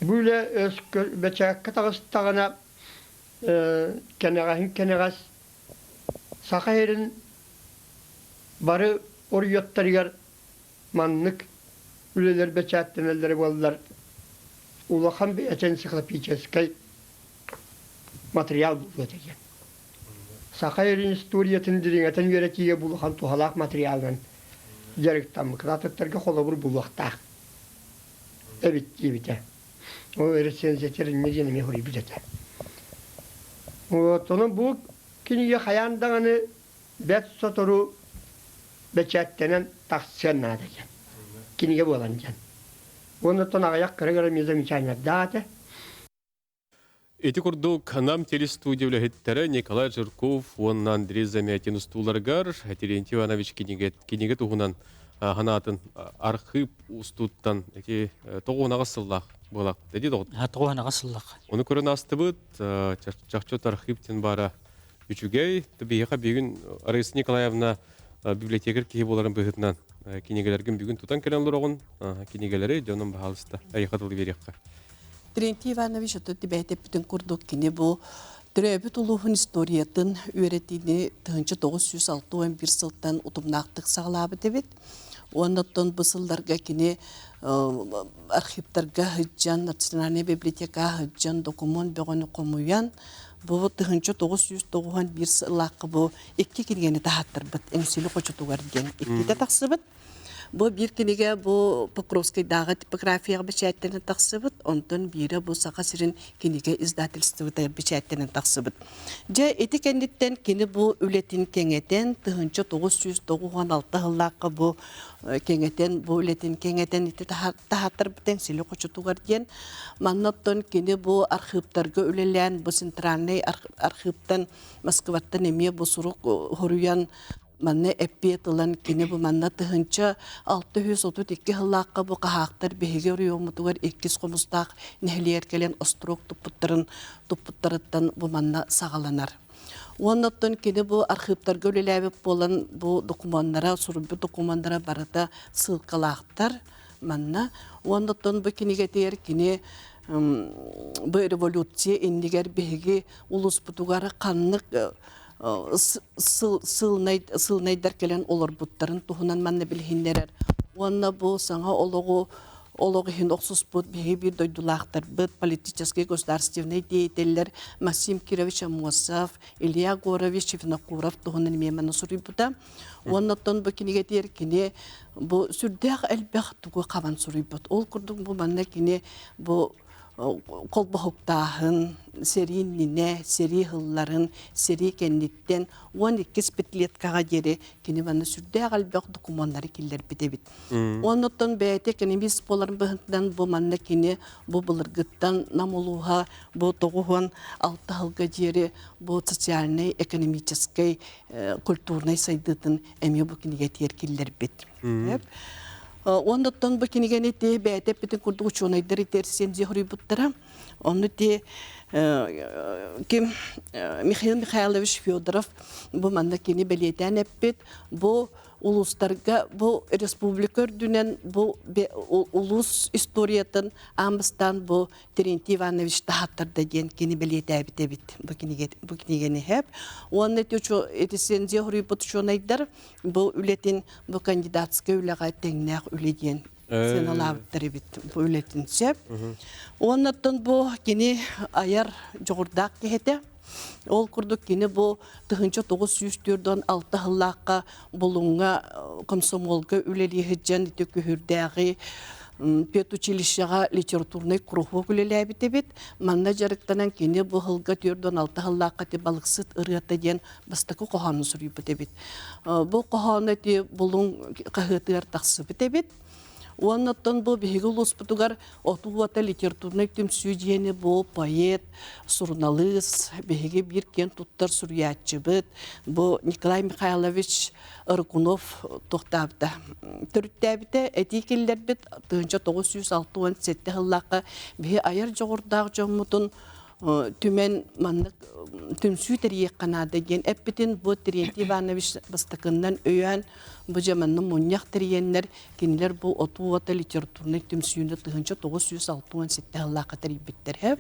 Speaker 2: бу үлэ бэчээккэ таҕыстаҕына кэнэҕэһин кэнэҕэс Саха сирин бары оройуоттарыгар маннык үлэлэр бэчээттэнэллэрэ буоллар улахан бэйэтэ энциклопедическай материал буолуо этэ диэн. Саха сирин историятын дириҥэтэн үөрэтиигэ бу улахан туһалаах материалынан дьарыктаммыт атыттарга холобур булуохтаах эбит диэбитэ. Ол рецензиятер инньэ диэн эмиэ суруйбут этэ. Вот, онон бу кинигэ хайаан даҕаны бэрт сотору бэчээттэнэн тахсыан наада диэн. Кинигэ буолан диэн. Уонна аҕыйах кыра-кыра эмиэ замечаниелардаах этэ.
Speaker 1: Ити курдук, Нам телестудия үлэһиттэрэ Николай Жирков уонна Андрей Замятин устууларыгар Терентий Иванович кинигэ, кинигэ туһунан ханаатын архыып устууттан ити тоҕуонаҕас сыллаах буолаах ди доҕот.
Speaker 4: Тоҕуонаҕас сыллаах.
Speaker 1: Ону көрөн астыбыт, чахчы архыып диэн баара үчүгэй. Биһиэхэ бүгүн Раиса Николаевна библиотекарь киһи буоларын быһыытынан кинигэлэргин бүгүн тутан кэлэн олороҕун. Кинигэлэри дьонум баһаалыста эйиэхэ тылы биэриэххэ.
Speaker 7: Терентий Иванович ото тибээтеппитин курдук кини бу төрөөбүт улууһун историятын үөрэтиини 1961 сылтан утумнаахтык саҕалаабыт эбит. Уонна оттон бу сылларга кини архивтарга сылдьан, Национальная библиотека сылдьан докумуон бөҕөнү хомуйан, бу 1991 сыллаахха бу икки кинигэни таһааттарбыт Эҥсили хочотугар диэн иккитэ тахсыбыт. Бу биир кинигэ бу Покровскайдааҕы типографияҕа бэчээттэнэн тахсыбыт, онтон биирэ бу Саха сирин кинигэ издательствота бэчээттэнэн тахсыбыт. Дьэ, ити кэнниттэн кини бу үлэтин кэҥэтэн, 1996 сыллаахха бу кэҥэтэн, бу үлэтин кэҥэтэн ити таһааттарбытын сили хочотугар диэн, манна оттон кини бу архыыптарга үлэлээн, бу центральный архыыптан Москваттан эмиэ бу сурук хоруйан манна эппиэт ылан кини бу манна 1632 сыллаахха бу хаһаактар биһиги оройуоммутугар иккис хомустаах нэһилиэгэр кэлэн остуруок туппуттарын туппуттарыттан бу манна саҕаланар. Уонна оттон кини бу архыыптарга үлэлээбит буолан бу докумуоннара, суруйбут докумуоннара барыта ссылкалаахтар манна. Уонна оттон бу кинигэтигэр кини бу революция иннигэр биһиги улууспутугар ханнык сыылынайдар кэлэн олорбуттарын туһунан манна билиһиннэрэр уонна бу саҥа олоҕу олох иһин охсуспут биһиги биир дойдулаахтарбыт политическай государственнай деятеллэр Максим Кирович Аммосов, Илья Горович Винокуров туһунан эмиэ манна суруйбута. Уонна оттон бу кинигэтигэр кини бу сүрдээх элбэх тугу хабан суруйбут. Ол курдук бу манна кини бу холбоһуктааһын, сэрии иннинэ, сэрии сылларын, сэрии кэнниттэн 12 пятилеткаҕа диэри кини манна сүрдээх элбэх докумуоннары киллэрбит эбит. Оннуттан бэйэтэ экономист буоларын быһыытынан бу манна кини бу былыргыттан Нам улууһа бу 96 сылга диэри бу социальнай, экономическай, культурнай сайдыытын эмиэ бу кинигэтигэр киллэрбит. Оннуттан бу кинигэни ти бэйэтэ эппитин курдук учуонайдар итэрсиэн хоруйбуттара. Онну ти ким Михаил Михайлович Федоров бу манна кини бэлиэтээн эппит бу улуустарга бу республика үрдүнэн бу улуус историятын аан бастаан бу Терентий Иванович таһаттарда диэн кини бэлиэтээбит эбит бу кинигэ бу кинигэни хэп уонна ити рецензия хоруйбут учуонайдар бу үлэтин бу кандидатскай үлэҕэ тэҥнээх үлэ диэн сыаналаабыттар эбит бу үлэтин сөп. Уоннаттан бу кини айар дьоҕурдаах киһитэ. Ол курдук кини бу 1946 сыллаахха Булуҥҥа комсомолга үлэлии сылдьан ити күһүрдээҕи педучилищеҕа литературнай куруһуок үлэлээбит эбит. Манна дьарыктанан кини бу сылга 46 сыллаахха ити балыксыт ырыата диэн бастакы хоһоону суруйбут эбит. Бу хоһоону ити Булуҥ хаһыатыгар тахсыбыт эбит. Уонна оттон бу биһиги улууспутугар Отуу уота литературнай түмсүү диэни бу поэт, суруналыыс, биһиги биир киэн туттар суруйааччыбыт, бу Николай Михайлович Рыкунов туохтаабыта төрүттээбитэ, этии киллэрбит 1967 сыллаахха биһи айар дьоҕурдаах дьоммутун түмэн маннык түмсүү тэрийиэххэ наада диэн эппитин бу Терентий Иванович бастакыннан өйөөн бу дьэ манна мунньах тэрийэннэр кинилэр бу отуу уота литературнай түмсүүнү 1967 сыллаахха тэрийбиттэр һэ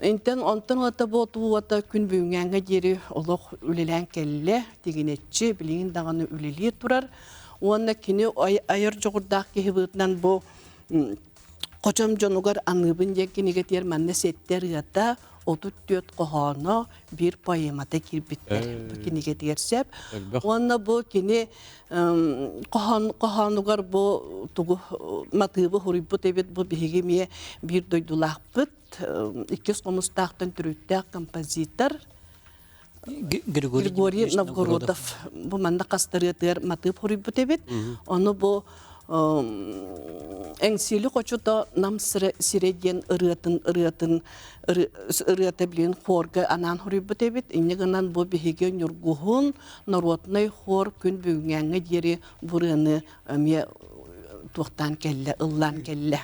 Speaker 7: Интэн онтон уота бу отуу уота күн бүгүҥҥэ диэри олох үлэлээн кэллэ тигинэччи билигин даҕаны үлэлии турар уонна кини айар дьоҕурдаах киһи быһыытынан бу Хочом дьонугар аныыбын диэн кинигэтигэр манна сэттэ ырыата, 34 хоһооно, биир поэмата киирбиттэр. Бу кинигэтигэр сөп. Уонна бу кини хоһоон хоһоонугар бу тугу матыыбы хуруйбут эбит бу биһиги эмиэ биир дойдулаахпыт иккис хомустаахтан төрүттээх композитор Григорий Новгородов бу манна хастарыатыгар матыып хоруйбут эбит. Ону бу Эҥсиэли хочото Нам сирэ диэн ырыатын ырыатын ырыата билин хорга анаан хоруйбут эбит. Инньэ гынан бу биһиги Ньургуһун народнай хор күн бүгүҥҥэ диэри бу ырыаны эмиэ туохтаан кэллэ, ыллаан кэллэ.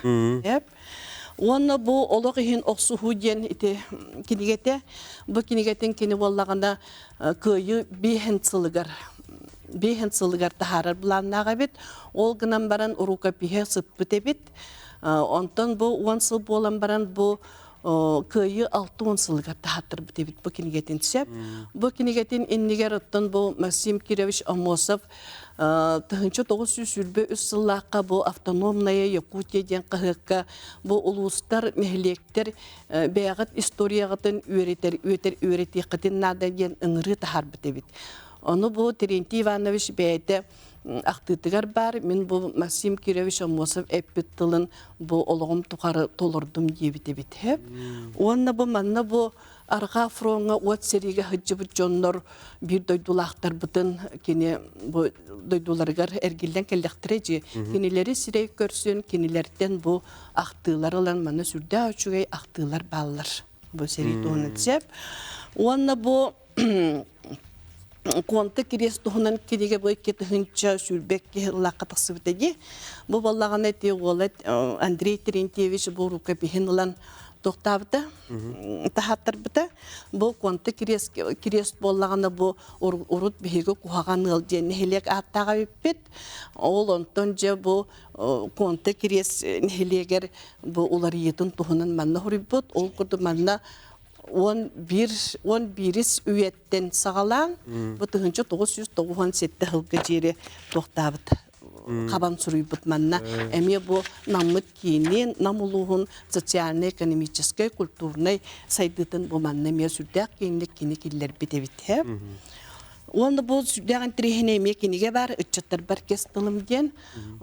Speaker 7: Уонна бу олох иһин охсуһуу диэн ити кинигэтэ. Бу кинигэтин кини буоллаҕына кыайыы биэһин сылыгар биэһин сылыгар таһаарар былааннаах эбит. Ол гынан баран рукопиһа сыппыт эбит. Онтон бу 10 сыл буолан баран бу кыайыы 60 сылыгар таһааттарбыт эбит бу кинигэтин сөп. Бу кинигэтин иннигэр оттон бу Максим Кирович Аммосов 1923 сыллаахха бу Автономная Якутия диэн хаһыакка бу улуустар, нэһилиэктэр бэйэҕит историяҕытын үөрэтэр үөтэр үөрэтиэххитин наада диэн ыҥырыы таһаарбыт эбит. Ону бу Терентий Иванович бэйэтэ ахтыытыгар баар, мин бу Максим Кирович Аммосов эппит тылын бу олоҕум тухары толордум диэбит эбит. Уонна бу манна бу Арҕаа фроҥҥа уот сэриигэ сылдьыбыт дьоннор биир дойдулаахтарбытын кини бу дойдуларыгар эргиллэн кэллэхтэрэ дии. Кинилэри сирэй көрсөн, кинилэртэн бу ахтыылар ылан манна сүрдээх үчүгэй ахтыылар бааллар. Бу сэрии туһунан сөп. Уонна бу Куонта кириэс туһунан кинигэ бу 2022 сыллаахха тахсыбыта дии. Бу буоллаҕына ити уола Андрей Терентьевич бу рукопиһын ылан туохтаабыта, таһааттарбыта. Бу Куонта кириэс, кириэс буоллаҕына бу урут биһиги куһаҕан ыал диэн нэһилиэк ааттаах эбиппит. Ол онтон дьэ бу Куонта кириэс нэһилиэгэр бу уларыйыытын туһунан манна суруйбут. Ол курдук манна 11 11-ис үйэттэн саҕалаан бу 1997 сылга диэри туохтаабыт хабан суруйбут манна эмиэ бу наммыт киинин нам улууһун социальнай-экономическай культурнай сайдыытын бу манна эмиэ сүрдээх киэҥник кини киллэрбит эбит Уонна бу сүрдээх интэриэһинэй эмиэ кинигэ баар ыччаттарбар кэс тылым диэн.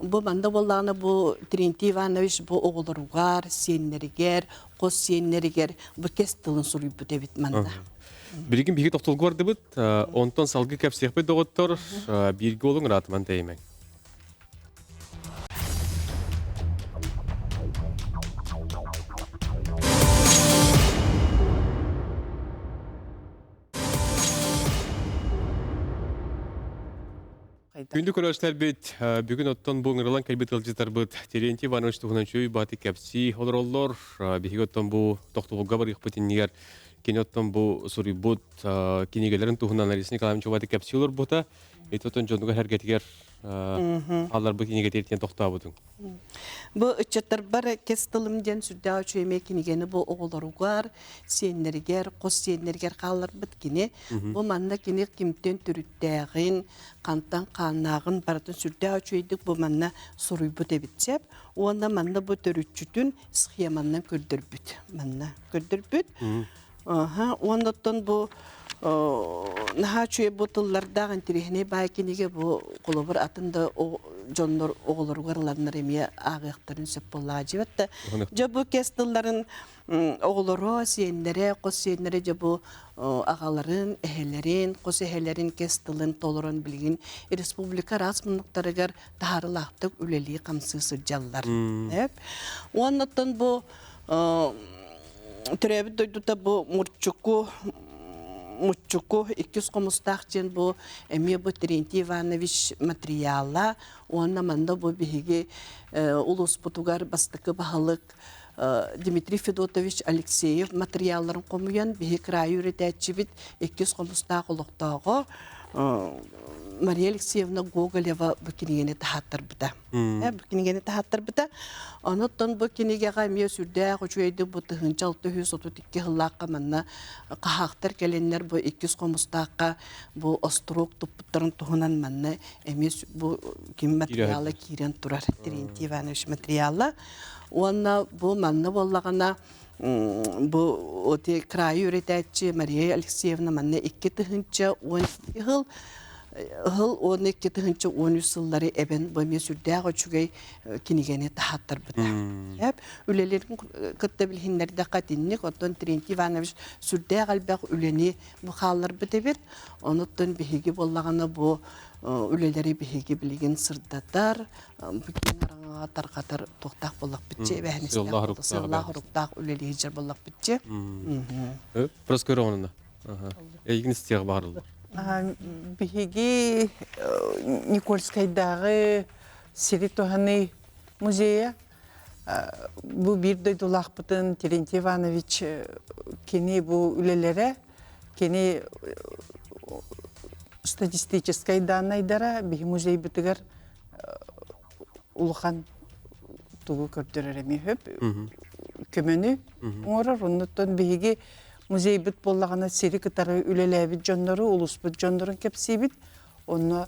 Speaker 7: Бу манна буоллаҕына бу Терентий Иванович бу оҕолоругар, сиэннэригэр, хос сиэннэригэр бу кэс тылын суруйбут эбит манна.
Speaker 1: Билигин биһиги тохтолго бардыбыт. Онтон салгыы кэпсиэхпит доҕоттор. Бииргэ олуҥ ыраатыман тэйимэҥ. Күндү көрөөччүлэрбит, бүгүн оттон бу ыҥырылан кэлбит ыалдьыттарбыт Терентий Иванович туһунан үчүгэй бааты кэпсии олороллор. Биһиги оттон бу тохтобулга барыахпыт иннигэр кини оттон бу суруйбут кинигэлэрин туһунан Алиса Николаевич бааты кэпсии олорбута. Ити оттон дьонугар эргэтигэр хаалларбыт кинигэтиттэн тохтообутуҥ.
Speaker 7: Бу ыччаттарбар кэс тылым диэн сүрдээх үчүгэй эмиэ кинигэни бу оҕолоругар, сиэннэригэр, хос сиэннэригэр хаалларбыт кини. Бу манна кини кимтэн төрүттээҕин, хантан хааннааҕын барытын сүрдээх үчүгэйдик бу манна суруйбут эбит сөп. Уонна манна бу төрүччүтүн схеманан көрдөрбүт. Манна көрдөрбүт. Аха, уонна оттон бу наһаа үчүгэй бу тыллардаах интэриэһинэй баай кинигэ бу холобур атын да дьоннор оҕолоругар ыланнар эмиэ ааҕыахтарын сөп буоллаҕа дьиэбэт да дьэ бу кэс тылларын оҕолоро сиэннэрэ хос сиэннэрэ дьэ бу аҕаларын эһэлэрин хос эһэлэрин кэс тылын толорон билигин республика араас муннуктарыгар таһаарыылаахтык үлэлии-хамсыы сылдьаллар. Уонна оттон бу төрөөбүт дойдута бу Мурчуку Муччуку иккис хомустаах диэн бу эмиэ бу Терентий Иванович материала уонна манна бу биһиги улууспутугар бастакы баһылык Дмитрий Федотович Алексеев материалларын хомуйан биһи кыраайы үөрэтээччибит иккис хомустаах олохтооҕо Мария Алексеевна Гоголева бу кинигэни таһааттарбыта. Бу кинигэни таһааттарбыта. Онуттан бу кинигэҕэ эмиэ сүрдээх үчүгэйдик бу 1632 сыллаахха манна хаһаахтар кэлэннэр бу иккис хомустаахха бу остуруок туппуттарын туһунан манна эмиэ бу ким материала киирэн турар Терентий Иванович материала. Уонна бу манна буоллаҕына бу оти кыраайы үөрэтээччи Мария Алексеевна манна 2010 сыл ыһыл 12 1013 сыллары эбэн бу эмиэ сүрдээх үчүгэй кинигэни таһааттарбыта. Үлэлэрин кытта билиһиннэрдэххэ итинник, оттон Терентий Иванович сүрдээх элбэх үлэни бу хаалларбыт эбит. Онуттан биһиги буоллаҕына бу үлэлэри биһиги билигин сырдатар, бу киэҥ араҥаҕа тарҕатар туохтаах буоллахпытчы, эбээһинэстээх сыаллаах-соруктаах үлэлии сылдьар буоллахпытчы.
Speaker 1: Прасковья Романовна, эйигин истиэх баҕарыллар.
Speaker 8: Биһиги Никольскайдааҕы сири туһаныы музейа бу биир дойдулаахпытын Терентий Иванович кини бу үлэлэрэ кини статистическай дааннайдара биһи музейбытыгар улахан тугу көрдөрөр эмиэ хөп көмөнү оҥорор. Оннуттан биһиги музейбыт буоллаҕына сири кытары үлэлээбит дьоннору, улууспут дьоннорун кэпсиибит. Онно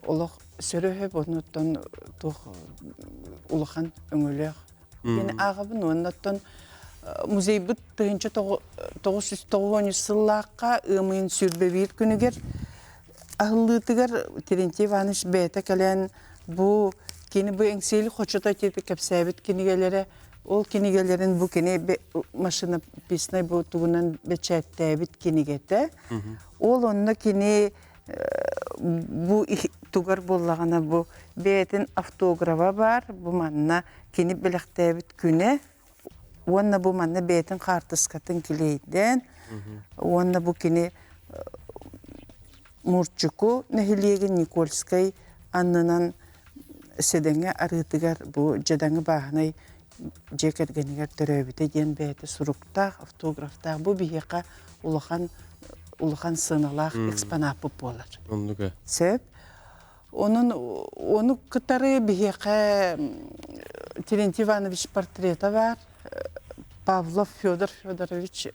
Speaker 8: олох сөрөһөп, оннуттан туох улахан өҥөлөөх диэн ааҕабын. Оннуттан музейбыт 1993 сыллаахха ыам ыйын 21 күнүгэр аһыллыытыгар Терентий Иванович бэйэтэ кэлэн бу кини бу Эҥсиэли хочото кэпсээбит кинигэлэрэ ол кинигэлэрин бу кини машинописнай бу тугунан бэчээттээбит кинигэтэ. Ол онно кини бу тугар буоллаҕына бу бэйэтин автографа баар, бу манна кини бэлэхтээбит күнэ уонна бу манна бэйэтин хаартыскатын килиэйдээн уонна бу кини Мурчуку нэһилиэгин Никольскай аннынан Сэдэҥэ арыытыгар бу дьадаҥы бааһынай дьиэ кэргэнигэр төрөөбүтэ диэн бэйэтэ суруктаах, автографтаах. Бу биһиэхэ улахан улахан сыаналаах экспонаппыт буолар.
Speaker 1: Оннук.
Speaker 8: Сөп. Онон ону кытары биһиэхэ Терентий Иванович портрета бар. Павлов Федор Федорович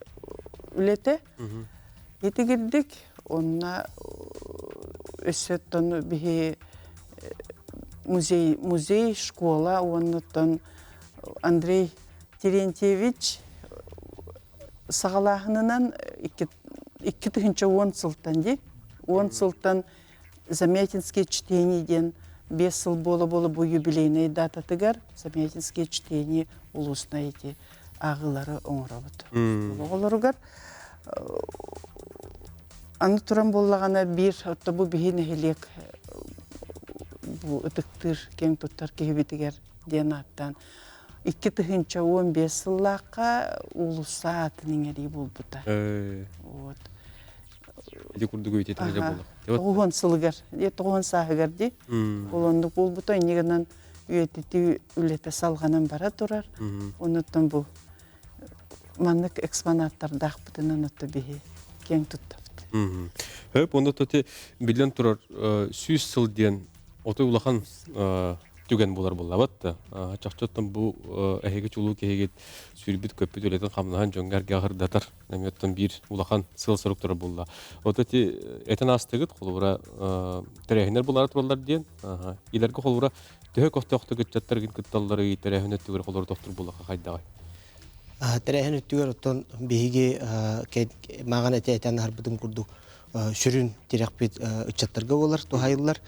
Speaker 8: үлэтэ. Итигирдик онно өссө оттон биһи музей, музей, школа уоннуттан Андрей Терентьевич саҕалааһынынан 2010 сылтан дии 10 сылтан Замятинские чтения диэн 5 сыл буола-буола бу юбилейнай дататыгар Замятинские чтения улуусна ити ааҕыылары оҥоробут. Оҕолоругар аны туран буоллаҕына биир отто бу биһи нэһилиэк бу ытыктыыр киэҥ туттар киһибитигэр диэн ааттаан 2015 сыллаахха уулусса аатын иҥэрии буолбута. Вот.
Speaker 1: Ити курдук үйэтитин буолла.
Speaker 8: Тоҕуһун сылыгар, тоҕуһун сааһыгар дии. Ол оннук буолбута, инньэ гынан үйэтитии үлэтэ салҕанан бара турар. Онуттан бу маннык экспонаттардаахпытынан отто биһи киэҥ туттабыт.
Speaker 1: Хөп, онно тоти билэн турар 100 сыл диэн отой улахан түгэн буолар буоллабат да. Чахчыттан бу эһиги чулуу киһигит сүүрбүт көппүт үлэтин хамнаһан дьоҥҥо эргэ аһырдатар эмиэттэн биир улахан сыал соруктара буолла. Вот эти этен аастыгыт холобура тэрээһиннэр булара тураллар диэн. Илэргэ холобура төһө көхтөөхтүк ыччаттаргын кытталлары тэрээһин өттүгэр холобура тохтур буоллаха хайдаҕай?
Speaker 6: Тэрээһин өттүгэр оттон биһиги мааҕын этэ этэн аһарбытым курдук сүрүн тирэхпит ыччаттарга буолар туһайыллар.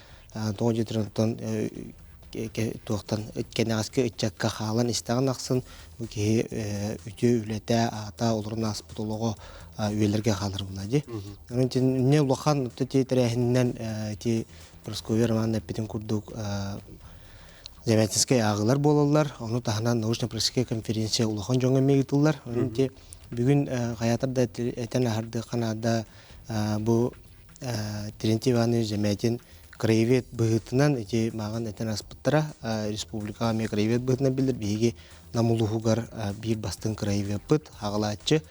Speaker 6: Тоҕо диэтэр оттон туохтан кэнэҕэски ыччакка хаалан истэҕин ахсын бу киһи үтүө үлэтэ, аата, олорон ааспыт олоҕо үйэлэргэ хаалар буолла дии. Онон итиннэ улахан ити тэрээһининэн ити Прасковья Романовна эппитин курдук Замятинскай ааҕыылар буолаллар. Ону таһынан научно-практическай конференция улахан дьоҥҥо эмиэ ыытыллар. Онон ити бүгүн хайаатар да этэн аһардыахха наада бу Терентий Иванович Замятин краевед быһыытынан ити мааҕын этэн аспыттара республикаҕа эмиэ краевед быһыытынан биллэр биһиги Нам улууһугар биир бастыҥ краеведпыт хаҕалааччы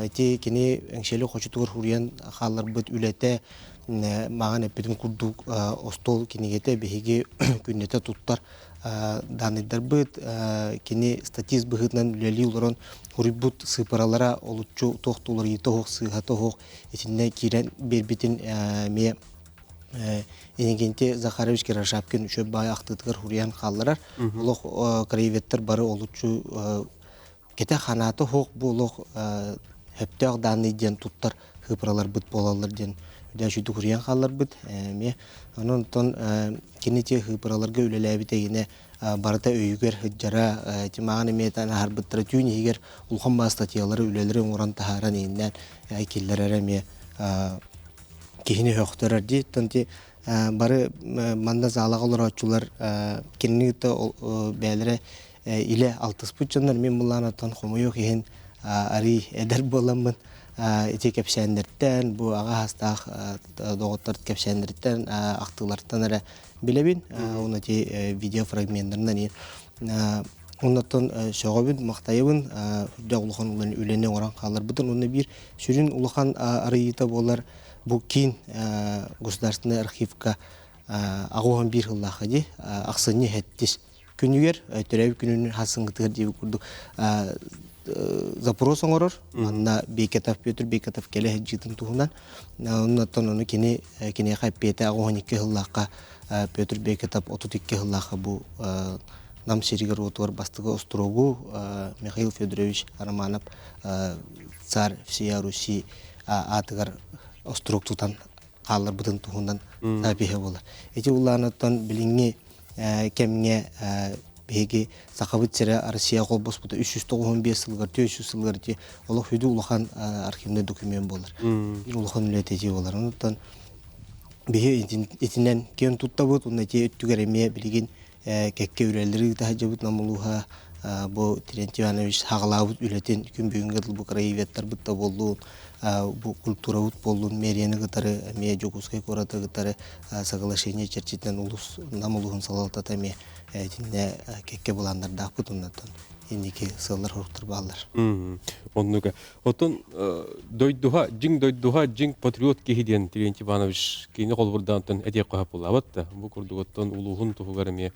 Speaker 6: ити кини Эҥсиэли хочотугар суруйан хаалларбыт үлэтэ мааҕын эппитим курдук остуол кинигэтэ биһиги күннэтэ туттар дааннайдарбыт кини статист быһыытынан үлэлии олорон суруйбут сыыппаралара олуччу туох да уларыйыыта суох сыыһата суох итиннэ киирэн биэрбитин эмиэ Иннокентий Захарович Кирашапкин үчүгэй баай ахтыытыгар суруйан хаалларар. Олох краеведтар бары олуччу кэтэ ханаата суох бу олох сөптөөх дааннай диэн туттар сыыппараларбыт буолаллар диэн үдэ үчүгдүк суруйан хаалларбыт. Эмиэ онон оттон кини те сыыппараларга үлэлээбит эйинэ барыта өйүгэр сылдьара тимаҕын эмиэ аһарбыттара түүн иһигэр улахан баа статьялары үлэлэри оҥорон таһааран иһиннээн киллэрэрэ эмиэ киһини сөхтөрөр дии. Оттон ти Бары манна заалаҕа олорооччулар кинини кытта бэйэлэрэ илэ алтыспыт дьоннор мин былаанаттан хомойуох иһин арый эдэр буоламмын ити кэпсээннэртэн бу аҕа саастаах доҕоттор кэпсээннэриттэн ахтыылартан эрэ билэбин уонна ити видеофрагменнарынан Оннуттан сөҕөбүн, махтайабын, үрдээх улахан үлэни оҥорон хаалларбытын уонна биир сүрүн улахан арыйыыта буолар бу киин государственнай архивка 81 сыллаахха дии ахсынньы сэттис күнүгэр төрөөбүт күнүн хасыҥҥытыгар диэбит курдук запрос оҥорор манна Бекетов Петр Бекетов кэлэ сылдьыытын туһунан оннуттан ону кини киниэхэ эппиэтэ 82 сыллаахха Петр Бекетов 32 сыллаахха бу Нам сиригэр-уотугар бастакы остуруогу Михаил Федорович Романов царь всея Руси аатыгар остуруок тутан хаалларбытын туһунан запиһа буолар. Ити улаанаттан билиҥҥи кэмҥэ биһиги Сахабыт сирэ Россия холбоспута 395 сылыгар, 400 сылыгар ити олох сүдү улахан архивный документ буолар. Биир улахан үлэтэ ити буолар. Онуттан биһи итинэн киэн туттабыт, уонна ити өттүгэр эмиэ билигин кэккэ үлэлэри ыыта сылдьабыт Нам улууһа бу Терентий Иванович саҕалаабыт үлэтин күн бүгүҥҥэ дылы бу краеведтарбыт да буоллун, бу культурабыт буоллун, мэрияны кытары эмиэ Дьокуускай куораты кытары соглашение чэрчитинэн улус Нам улууһун салалтата эмиэ итиннэ кэккэ былааннардаахпыт оннуттан инники сыаллар-соруктар бааллар.
Speaker 1: Оннук. Оттон дойдуха, дьиҥ дойдуха, дьиҥ патриот киһи диэн Терентий Иванович кини холобурдаантан этиэххэ сөп да. Бу курдук оттон улууһун туһугар эмиэ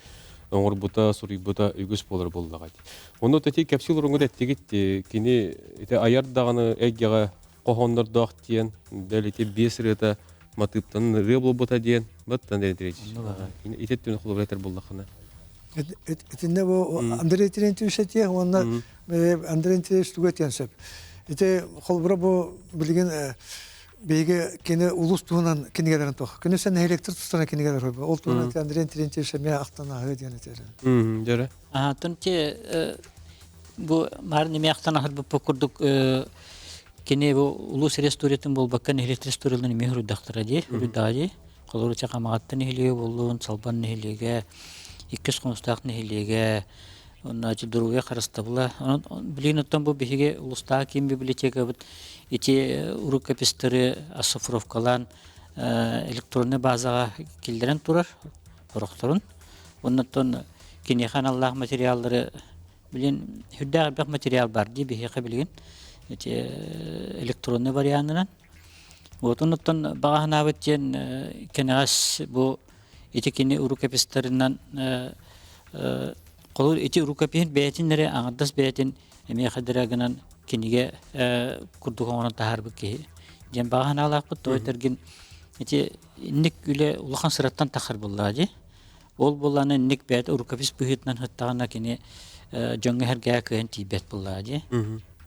Speaker 1: оҥорбута, суруйбута үгүс буолар буоллаҕа. Онно ити кэпсиил уруҥҥут эттигит кини ити айар даҕаны эйгэҕэ хоһооннордоох диэн, бэл ити биэс ырыата матыыптан ырыа буолбута диэн, баттан Андрей Ити өттүн холобур этэр буоллаххына.
Speaker 5: Итиннэ бу Андрей Терентьевич этиэх уонна Андрей Андреевич тугу этиэн сөп. Ити холобура бу билигин биһиги кини улуус туһунан кинигэлэрин туох. Күнү сен нэһилиэктэр тустарынан кинигэлэр хойбу. Ол туһунан Андрей Терентьевич эмиэ ахтан ааһыы диэн этэр.
Speaker 1: Дьөрө.
Speaker 4: Аһатын те бу маар неме ахтан аһарбыппыт курдук кини бу улуус историятын буолбакка нэһилиэктэр историяларын эмиэ суруйдахтара дии, суруйдаҕа дии. Холобур, Чакамаҕаттан нэһилиэгэ буоллун, Салбан нэһилиэгэ, Иккис Хомустаах нэһилиэгэ, Онно доруобуйа харыстабыла. Онон билигин оттон бу биһиги улуустааҕы киин библиотекабыт ити рукопистары оцифровкалаан электроннай базаҕа киллэрэн турар сорохторун. Оннуттан киниэхэ аналлаах материаллары билин сүрдээх элбэх материал бар дии биһиэхэ билигин ити электронный варианынан. Вот оннуттан баҕа санаабыт диэн кэнэҕэс бу Ити кини рукопистарынан холобур ити рукопиһын бэйэтин эрэ аҥардас бэйэтин эмиэ хадыра гынан кинигэ курдук оҥорон таһаарбыт киһи диэн баҕа санаалаахпыт. Тоҕо этэргин ити инник үлэ улахан сыраттан тахсар буоллаҕа дии. Ол буоллаҕына инник бэйэтэ рукопись быһыытынан сыттаҕына кини дьоҥҥо эһэргээ кыайан тиийбэт буоллаҕа дии.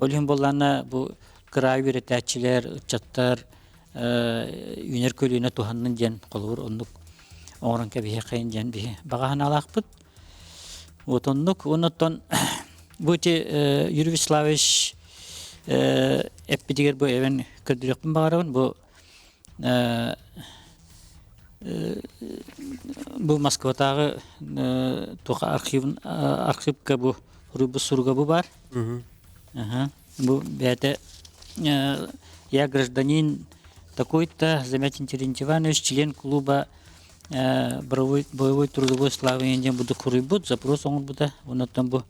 Speaker 4: Ол иһин буоллаҕына бу кыраайы үөрэтээччилэр, ыччаттар үүнэр көлүөнэ туһаннын диэн холобур оннук оҥорон кэбиһиэххэйин диэн биһи баҕа санаалаахпыт. Вот оннук. Оннуттан бу ити Юрий Вячеславович эппитигэр бу эбэн көрдөрүөхпүн баҕарабын. Бу бу Москватааҕы туох архив архивка бу суруйбут суруга бу баар. Бу бэйэтэ я гражданин такой-то, Замятин Терентий Иванович, член клуба боевой, боевой трудовой славы диэн буду хуруйбут, запрос оҥорбута. Оннуттан бу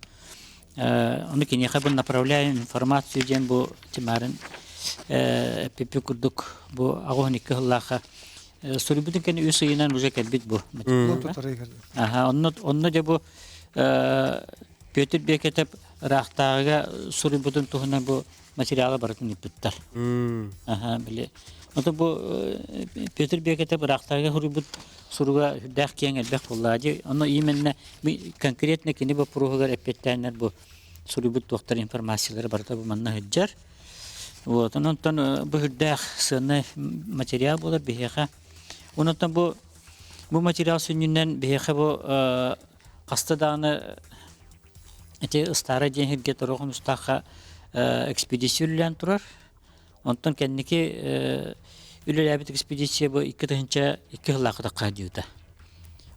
Speaker 4: ону киниэхэ бу направляем информацию диэн бу тимарын эппиппи курдук бу 82 сыллаахха суруйбутун кэннэ үс ыйынан уже кэлбит бу. Аха, онно онно дьэ бу Петр Бекетов ыраахтааҕыга суруйбутун туһунан бу материалы барытын ыыппыттар. Аха, били. Ото бу Петр Бекетов ыраахтааҕыга суруйбут суруга сүрдээх киэҥ элбэх буоллаҕа дии. Ону именно конкретно кини боппуруоһугар эппиэттээннэр бу суруйбут туохтар информациялара барыта бу манна сылдьар. Вот, онтон бу сүрдээх сыаннай материал буолар биһиэхэ. Онтон бу бу материал сүнньүнэн биһиэхэ бу хаста даҕаны ити Ыстаара диэн сиргэ торуох хомустаахха экспедиция үлэлээн турар. Онтон кэнники үлэлээбит экспедиция бу 2002 сыллаахха тахха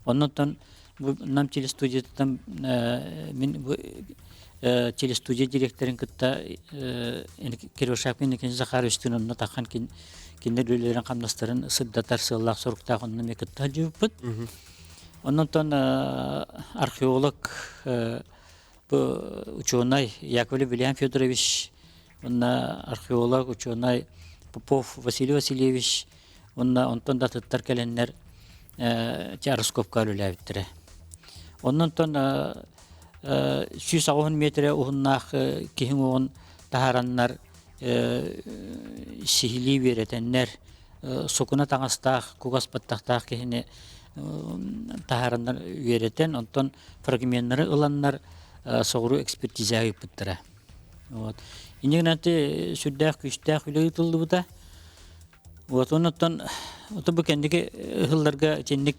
Speaker 4: Оннуттан бу Нам телестудиятыттан мин бу телестудия директорын кытта Кирюшапкин Николай Захаровичтыын онно таххан кинилэр үлэлэрин хамнастарын сырдатар сыаллаах соруктаах онно эмиэ кытта сылдьыбыппыт. Оннуттан археолог бу учуонай Яковлев Вильям Федорович уонна археолог учуонай Попов Василий Васильевич уонна онтон да атыттар кэлэннэр Раскопка үлэлээбиттэрэ. Оннонтон 180 метрэ уһуннаах киһи уҥуоҕун таһаараннар сиһилии үөрэтэннэр сукуна таҥастаах, кугас баттахтаах киһини таһаараннар үөрэтэн, онтон фрагменнары ыланнар соҕуруу экспертиза ыыппыттара. Вот. Инньэ гынан сүрдээх күүстээх үлэ ыытыллыбыта. Вот оннуттан ото бу кэнники ыһылларга итинник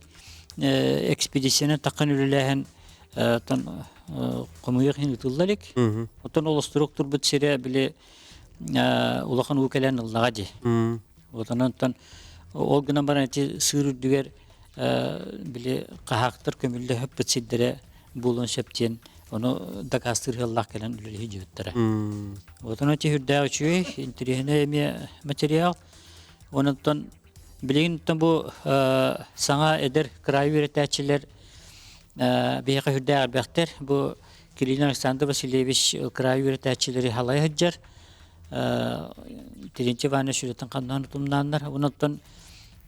Speaker 4: экспедицияны таххан үлэлээһин тон хомуйуох иһин ыытылла илик. Оттон ол остурук турбут сирэ били улахан уу кэлэн ыллаҕа дии. Вот онон ол гынан баран ити сыыр үрдүгэр били хаһаактар көмүллэ хөппүт сирдэрэ буолуон сөп диэн ону дакаастыыр ыаллаах кэлэн үлэлэһи дьүһүттэрэ. Вот ону үрдээх үчүгэй, интэриэһинэй эмиэ материал. Онон билигин бу саҥа эдэр кыраайы үөрэтээччилэр биһиэхэ үрдээх элбэхтэр. Бу Кириллин Александр Васильевич кыраайы үөрэтээччилэри халай сылдьар. Терентий Иванович үлэтин ханнаан утумнааннар. Онон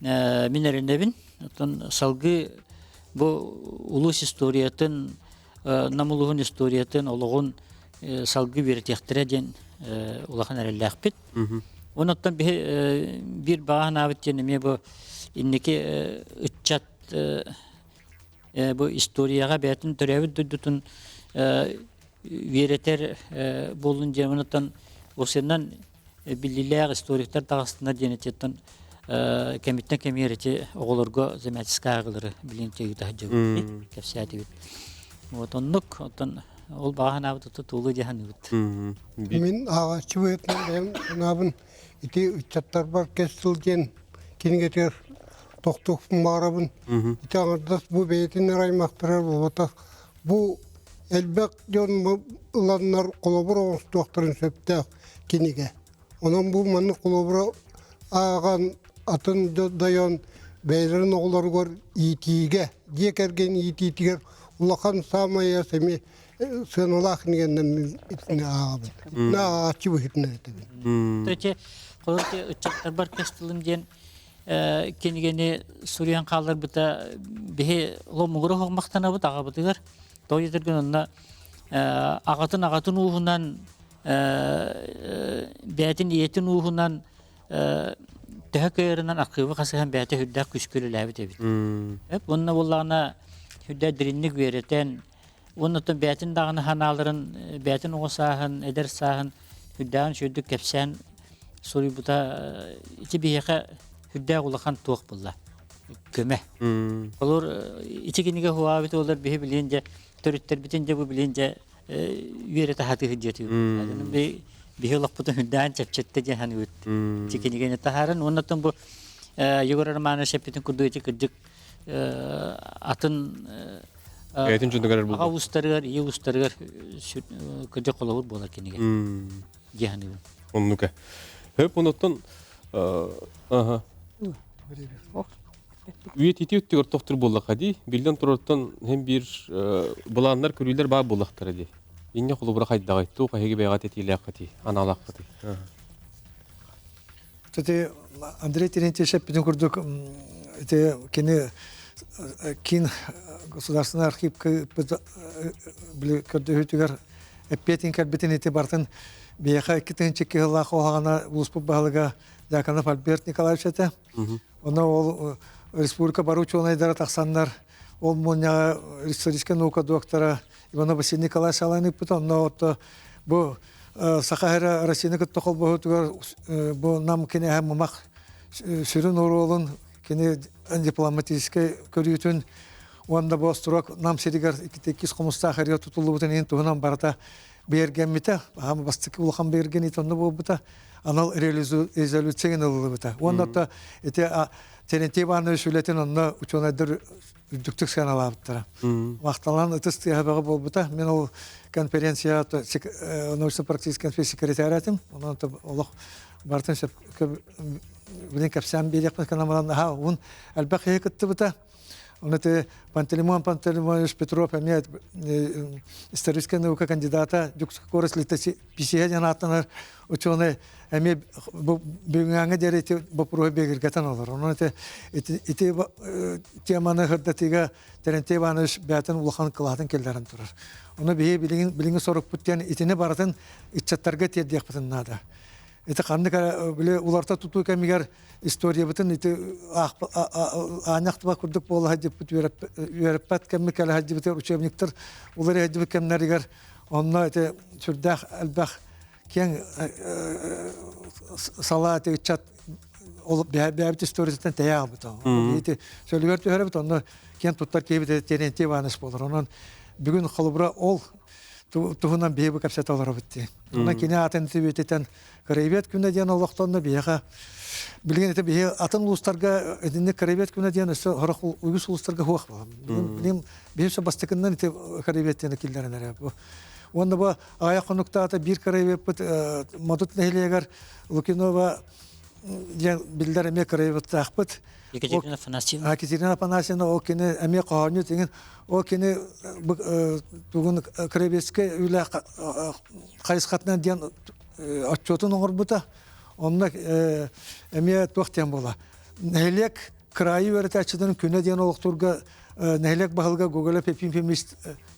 Speaker 4: мин эрэнэбин. Оттон салгыы бу улуус историятын, Нам улууһун историятын, олоҕун салгыы үөрэтиэхтэрэ диэн улахан эрэллээхпит. Онон биһи биир баҕа санаабыт диэн эмиэ бу инники ыччат бу историяҕа бэйэтин төрөөбүт дойдутун үөрэтэр буоллун диэн онон осеннан биллиилээх историктар таҕыстынар диэн этиттэн кэмиттэн кэмигэр ити оҕолорго замятическай ааҕыылары билин тыыта сылдьабыт кэпсээтибит. Вот оннук оттон ол баҕа санаабыт тутулу дии саныыбыт.
Speaker 3: Мин ааҕааччы быһыытынан бэйэм санаабын ити ыччаттарбар кэс сыл диэн кинигэтигэр тохтуохпун баҕарабын. Ити аҥардас бу бэйэтин эрэ аймахтарыгар буолбатах бу элбэх дьон ыланнар холобур оҥостуохтарын сөптөөх кинигэ. Онон бу маннык холобура ааҕан атын дойон бэйэлэрин оҕолоругар иитиигэ, дьиэ кэргэн иитиитигэр улахан саамай эмиэ сыаналаах кинигэннэн мин итини ааҕабын. Ааҕааччы быһыытынан этэбин.
Speaker 4: Эти холобур ыччаттарбар кэс тылым диэн кинигэни суруйан хаалларбыта биһи ломугура хоҥмахтанабыт аҕабытыгар. Тоҕо диэтэргин онно аҕатын аҕатын ууһунан бэйэтин ийэтин ууһунан төһө кыайарынан архыыбы хасыһан бэйэтэ сүрдээх күүскэ үлэлээбит эбит. Уонна буоллаҕына сүрдээх дириҥник үөрэтэн, уонна оттон бэйэтин даҕаны санааларын, бэйэтин оҕо сааһын, эдэр сааһын сүрдээҕин үчүгэйдик кэпсээн суруйбута ити биһиэхэ сүрдээх улахан туох буолла көмө. Олор ити кинигэ хуаабит олор биһи билиэн дьэ төрүттэрбитин дьэ бу билиэн дьэ үөрэтэ сатыыр диэтибит. Биһи олохпутун үрдээн чэпчэттэ диэн саныыбыт. Ити кинигэни таһааран уонна оттон бу Егор Романович эппитин курдук ити кырдьык атын
Speaker 1: Бэйэтин дьонугар
Speaker 4: аҕа уустарыгар, ийэ уустарыгар кырдьык холобур буолар кинигэ дии саныыбын.
Speaker 1: Оннука. Хөп онуттан аха Үйэтитии өттүгэр тохтуур буоллахха дии, биллэн турартан һин биир былааннар, көрүүлэр баар буоллахтара дии. Инньэ холобура хайдаҕый? Туох эһиги бэйэҕит этиилээххитий, аналааххытый?
Speaker 5: Ити Андрей Терентьевич эппитин курдук, ити кини киин государственный архивка били көрдөһүүтүгэр эппиэтин кэлбитин ити барытын биһиэхэ 2002 сыллаах оһаҕана улууспут баһылыга Дьяконов Альберт Николаевич этэ. Онно ол республика бары учуонайдара тахсаннар, ол мунньаҕа историческай наука доктора Иванов Василий Николаевич Алайн ыыппыта. Онно отто бу Саха сирэ Россияны кытта холбоһуутугар бу Нам кинээһэ Мымах сүрүн оруолун кини дипломатическай көрүүтүн уонна бу остуруок Нам сиригэр иккис хомустаах эргэ тутуллубутун иһин туһунан барыта. бигэргэммитэ. Аһам бастакы улахан бигэргэнии онно буолбута. Анал резолюция ылыллыбыта. Уонна то ити Терентий Иванович үлэтин онно учуонайдар үрдүктүк сыаналаабыттара. Махталан ытыс тыаһа бөҕө буолбута. Мин ол конференция научно-практический конференция секретарь этим. Онон олох барытын сөпкө билин кэпсээн биэриэхпин гынан баран аһаа уһун элбэх киһи кыттыбыта. Оны те Пантелеймон Пантелеймонович Петров эмиэ историческая наука кандидата Дюкскорос литописиһа диэн ааттанар ученый эмиэ бүгүҥҥэ диэри ити боппуруоһу бигэргэтэн олорор. Онон ити ити теманы сырдатыыга Терентий Иванович бэйэтин улахан кылаатын киллэрэн турар. Ону биһи билигин билиҥҥи сорукпут диэн итини барытын ыччаттарга тиэрдиэхпитин наада. Ити ханнык эрэ били уларыта тутуу кэмигэр историябытын ити аанньахтыба курдук буола сылдьыппыт үөрэппэт кэммит кэлэ сылдьыбытыгар учебниктар уларыйа сылдьыбыт кэмнэригэр онно ити сүрдээх элбэх киэҥ салаа ити ыччат ол бэйэбит историятыттан тэйэ аалбыта. Ити сөлүгэр түһэрэбит, онно киэн туттар киһибит Терентий Иванович буолар. Онон бүгүн холобура ол туһунан биһиги кэпсэтэ олоробут дии. Онон кини аатын түбүтүтэн Краевед күнэ диэн олохтонно биһиэхэ билигин ити биһи атын улуустарга итинник Краевед күнэ диэн өссө сорох үгүс улуустарга суох буолар. Билигин биһи өссө бастакыннан ити Краевед диэни киллэрэн эрэ. Уонна бу аҕыйах хонуктаата биир краеведпыт Модут нэһилиэгэр Лукинова диэн биллэр эмиэ краеведтаахпыт.
Speaker 4: Екатерина Афанасьевна.
Speaker 5: Екатерина Афанасьевна ол кини эмиэ хоһоонньут иҥин ол кини тугун краеведскай үлэ хайысхатынан диэн отчуотун оҥорбута. Онно эмиэ туох диэн буола. Нэһилиэк кыраайы үөрэтээччилэрин күнэ диэн олохтуурга нэһилиэк баһылыга Гоголев Ефим Фимич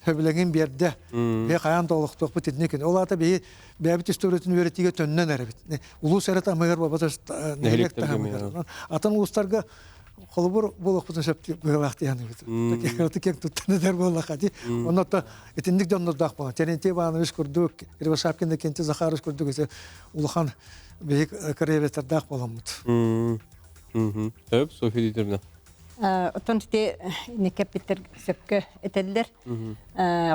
Speaker 5: сөбүлэҥин биэрдэ. Биһи хайаан да олохтуохпут итинник күн. Ол аата биһи бэйэбит историятын үөрэтиигэ төннөн эрэбит. Улуус эрэ таһымыгар буолбата нэһилиэк таһымыгар. Атын улуустарга холобур буолуохпутун сөп быһыылаах диэханыбыт. Кыраты киэҥ туттан этэр буоллаха дии. Онно итинник дьоннордоох буолан. Терентий Иванович курдук, Кривошапкин Иннокентий Захарович курдук ити улахан биһик краеведтардаах буоламмыт.
Speaker 1: Сөп, Софья Дмитриевна.
Speaker 9: Оттон ити инниккэппиттэр сөпкө этэллэр.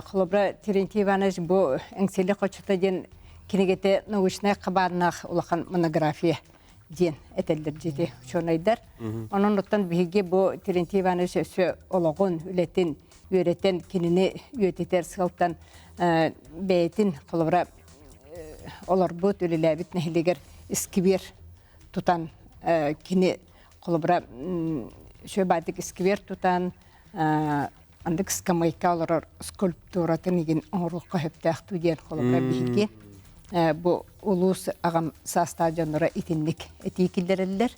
Speaker 9: Холобура, Терентий Иванович бу Эҥсиэли хочото диэн кинигэтэ научнай хабааннаах улахан монография диэн этэллэр дьити учуонайдар. Онон оттон биһиги бу Терентий Иванович өссө олоҕун, үлэтин үөрэтэн, кинини үйэтитэр сыалтан бэйэтин холобура олорбут, үлэлээбит нэһилиэгэр искибиэр тутан кини холобура үчүгэй искибиэр тутан андык скамейка олорор скульптуратын игин оҥоруохха сөптөөх дуу диэн холобура биһиги бу улуус аҕам саастаах дьонноро итинник этии киллэрэллэр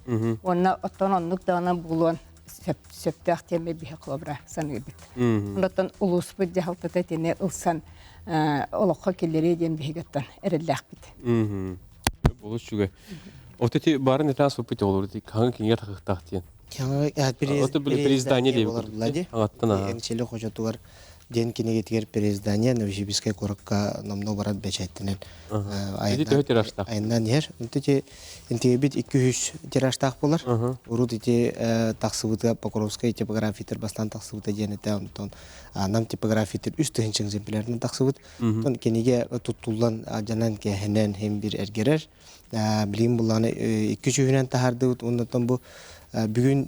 Speaker 9: уонна оттон оннук даҕаны буолуон сөптөөх диэммэ биһи холобура саныыбыт. Онтон улууспут дьаһалтата итини ылсан олоххо киллэриэ диэн биһиги оттон эрэллээхпит.
Speaker 1: Олус үчүгэй. От ити баарын этаа суппут олор ити хаҥа кинигэ тахыхтаах диэн. Переиздание
Speaker 6: диэбит.
Speaker 1: Аттан аха.
Speaker 6: Эҥсиэли хочотугар диэн кинигэтигэр переиздание Новосибирскай куоракка номнуо баран бэчээттэнэн
Speaker 1: Ити төһө тиражтаах?
Speaker 6: айаннаан иһэр. Ити интигэбит 200 тиражтаах буолар. Урут ити тахсыбыта Покровскай типографиятыр бастаан тахсыбыта диэн этэ. Онтон Нам типографиятыр үс тыһыынча экземплярынан тахсыбыт. Онтон кинигэ туттуллан алдьанан кээһэнэн иһин бир эргэрэр. Билигин буллаҕына икки сүүһүнэн таһаардыбыт. Оннуттан бу бүгүн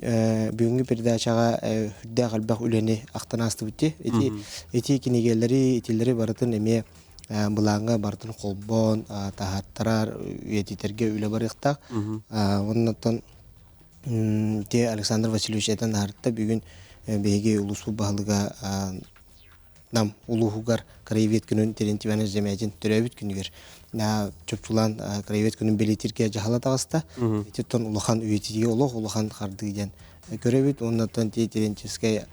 Speaker 6: бүгүҥҥү передачаҕа үрдээх элбэх үлэни ахтан аастыбыт дии. Ити ити кинигэлэри, итилэри барытын эмиэ былааҥҥа барытын холбоон таһаартарар, үйэтитэргэ үлэ барыахтаах. Оннуттан ити Александр Васильевич этэн аһарта бүгүн биһиги улууспут баһылыга Нам улууһугар краевед күнүн Терентий Иванович Замятин төрөөбүт күнүгэр чопчулаан краевед күнүн бэлиэтииргэ дьаһала таҕыста. Ититтэн улахан үйэтитиигэ олох улахан хардыы диэн көрөбүт. Уоннаттан Терентьевскай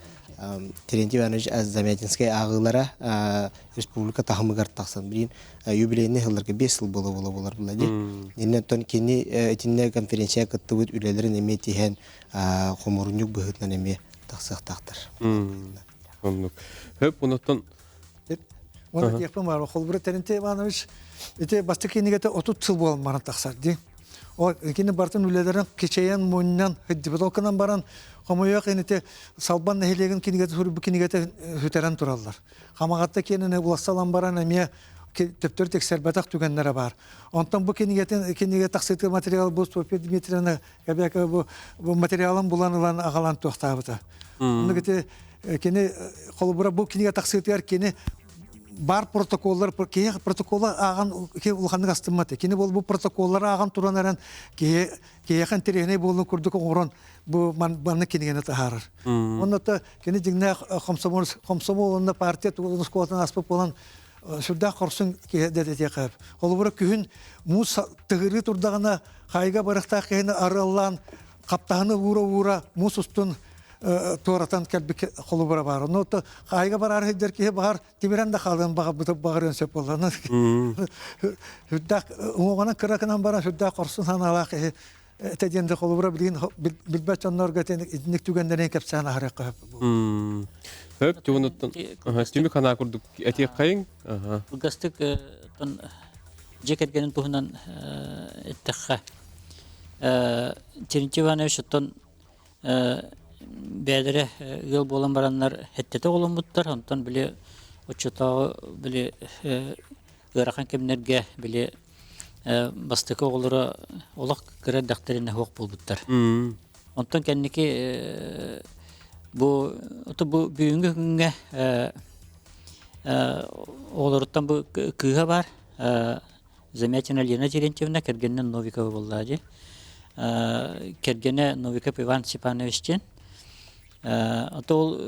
Speaker 6: Терентий Иванович Замятинскай ааҕыылара республика таһымыгар тахсан билин юбилейный сылларга 5 сыл буола буола буолар була дии. Иннеттон кини итиннэ конференция кыттыбыт үлэлэрин эмиэ тиһэн хомурунньук быһыытынан эмиэ тахсыахтаахтар.
Speaker 1: Оннук. Хөп, онуттан
Speaker 5: Уонна диэхпин баар, холобура Терентий Иванович ити бастакы кинигэтэ 30 сыл буолан баран тахсар дии. Ол кини бартын үлэлэрин кичэйэн мунньан сылдьыбыт. Ол гынан баран хомойуох иһин ити Салбан нэһилиэгин кинигэтэ суруйбут кинигэтэ сүтэрэн тураллар. Хамаҕатта киэнини уларсалан баран эмиэ Төптөр тексербэтэх түгэннэрэ бар. Онтон бу кинигэтин кинигэ тахсыты материал бу Софья Дмитриевна Кэбээкэ бу материалын булан ылан аҕалан туохтаабыта. Онно ити кини холобура бу кинигэ тахсыытыгар кини бар протоколлар киһи протокола ааҕан киһи улаханнык астыммат. Кини бол бу протоколлары ааҕан туран эрэн киһи киһиэхэ интэриэһинэй буолуон курдук оҥорон бу маннык кинигэни таһаарар. Онно кини дьиҥнээх комсомол комсомол уонна партия тугун оскуолатын ааспыт буолан сүрдээх хорсун киһи дэтиэхэ. Холобура күһүн муус тыгырыы турдаҕына хайга барыахтаах киһини арыаллаан хаптаһыны уура-уура муус устун туоратан кэлбит холобура баар. Ону хайга бараар сылдьар киһи баҕар тимирэн да хаалыан баҕарыан сөп буолла. Сүрдээх уҥуоҕунан кыракынан баран сүрдээх хорсун санаалаах киһи этэ диэн да холобура билигин билбэт дьоннорго итинник түгэннэрин кэпсээн аһарыахха сөп.
Speaker 1: Хөп тугунуттан түмүк ханаа курдук этиэххэйиҥ.
Speaker 4: Кылгастык дьиэ кэргэнин туһунан эттэххэ Терентий Иванович оттон бэйэлэрэ ыал буолан бараннар эттэтэ оҕоломмуттар, онтон били оччотооҕу били ыарахан кэмнэргэ били бастакы оҕолоро олох кыра эрдэхтэринэ суох буолбуттар. Онтон кэнники бу бу бүгүҥҥү күҥҥэ оҕолоруттан бу кыыһа баар Замятина Лена Терентьевна кэргэнинэн Новикова буоллаа дии. Кэргэнэ Новиков Иван Степанович диэн. Ото ол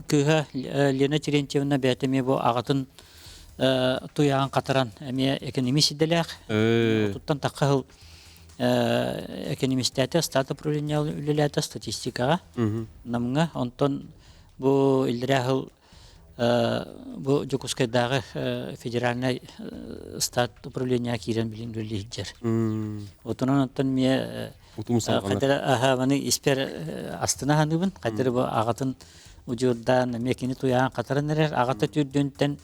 Speaker 4: кыыһа Лена Терентьевна бэйэтэ эмиэ бу аҕатын туйаҕын хатаран эмиэ экономист идэлээх. Отуттан тахха сыл экономистээтэ, стат управления үлэлээтэ статистикаҕа Намҥа. Онтон бу иллэрээ сыл бу Дьокуускайдааҕы федеральнай стат управлениеҕа киирэн билин үлэлии сылдьар. Отунан оттон эмиэ хайдара аһаабаны испэр астына саныыбын. Хайдара бу аҕатын удьуордаан эмиэ кини туйаҕын хатаран эрэр. Аҕата түрдүнтэн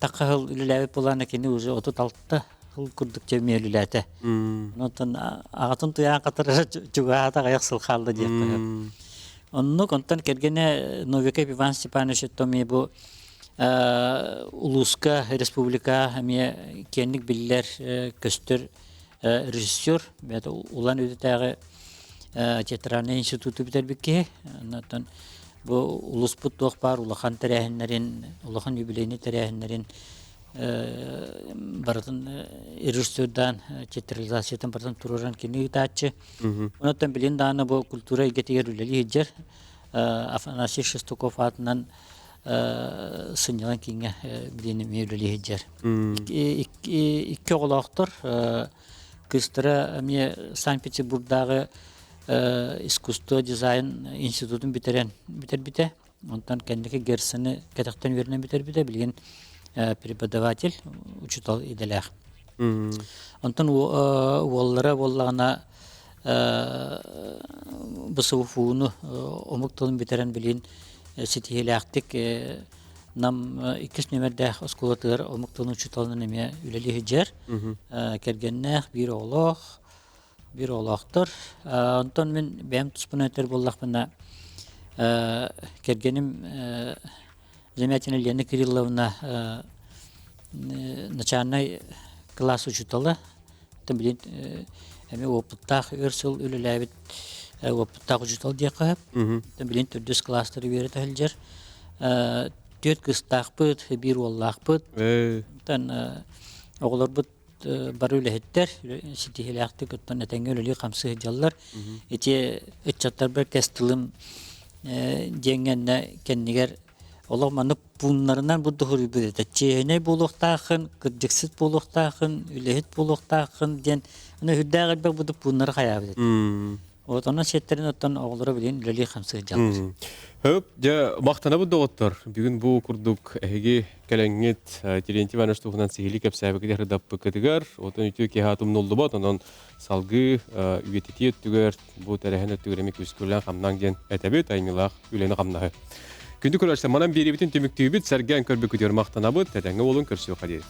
Speaker 4: тахха сыл үлэлээбит буолаана кини уже 36 сыл курдук дьэ эмиэ үлэлээтэ. Онтон аҕатын туйаҕын хатарара чугаһаата аҕыйах сыл хаалла диэххэ сөп. Оннук, онтон кэргэнэ Новиков Иван Степанович эмиэ бу улууска, республика эмиэ киэҥник биллэр, көстөр режиссер, бэйэтэ Улан Үдэтээҕи театральнай институту бүтэрбит киһи. Онтон бу улууспут туох баар улахан тэрээһиннэрин, улахан юбилейный тэрээһиннэрин барытын режиссердаан театрализациятын барытын туруоран кини ыытааччы. Онон билин даҕаны бу культура эйгэтигэр үлэлии сылдьар Афанасий Шестаков аатынан сынньалаҥ кииҥҥэ билин эмиэ үлэлии сылдьар. Икки оҕолоохтор кыыстара эмиэ Санкт-Петербургдааҕы искусство дизайн институтун бүтэрэн бүтэрбитэ. Онтон кэнники Герцены кэтэхтэн үөрэнэн бүтэрбитэ, билигин преподаватель, учуутал идэлээх. Онтон уоллара буоллаҕына БСУФУну омук тылын бүтэрэн билигин ситиһиилээхтик Нам иккис нүөмэрдээх оскуолатыгар омук тылын учууталынан эмиэ үлэлии сылдьар. Кэргэннээх, биир оҕолоох, биир оҕолоохтор. Онтон мин бэйэм туспунан этэр буоллахпына, кэргэним Замятина Лена Кирилловна начальнай кылаас учуутала. Оттон билин эмиэ уопуттаах өр сыл үлэлээбит уопуттаах учуутал диэххэ сөп. Оттон билин төрдүс кылаастары үөрэтэ сылдьар. Түөрт кыыстаахпыт, биир уоллаахпыт. Оттон оҕолорбут бары үлэһиттэр ситиһиилээхтик оттон этэҥҥэ үлэлии-хамсыы сылдьаллар. Ити ыччаттарбар кэс тылым диэҥҥэ кэннигэр олох маннык пууннарынан бу дуһуруйбут этэ. Чиэһинэй буолуохтааххын, кырдьыксыт буолуохтааххын, үлэһит буолуохтааххын диэн аны үрдээх элбэх бу пууннары хайаабыт этэ. Вот онон сиэттэрин оттон оҕолоро билигин үлэлии-хамсыы сылдьаллар.
Speaker 1: Хөп, дьэ, махтанабыт доҕоттор. Бүгүн бу курдук эһиги кэлэҥҥит Терентий Иванович туһунан сиһилии кэпсээбиккит ырыдаппыккытыгар, отон үтүө киһи умнуллубат, онон салгыы үйэтитии өттүгэр, бу тэрээһин өттүгэр эмиэ күскүлээн хамнаҥ диэн этэбит, айымньылаах үлэни-хамнаһы. Күндү көрөөччүлэр, манан биэриибитин түмүктүүбүт, сэргээн көрбүккүтүгэр махтанабыт, этэҥҥэ буолун, көрсүөххэ диэри.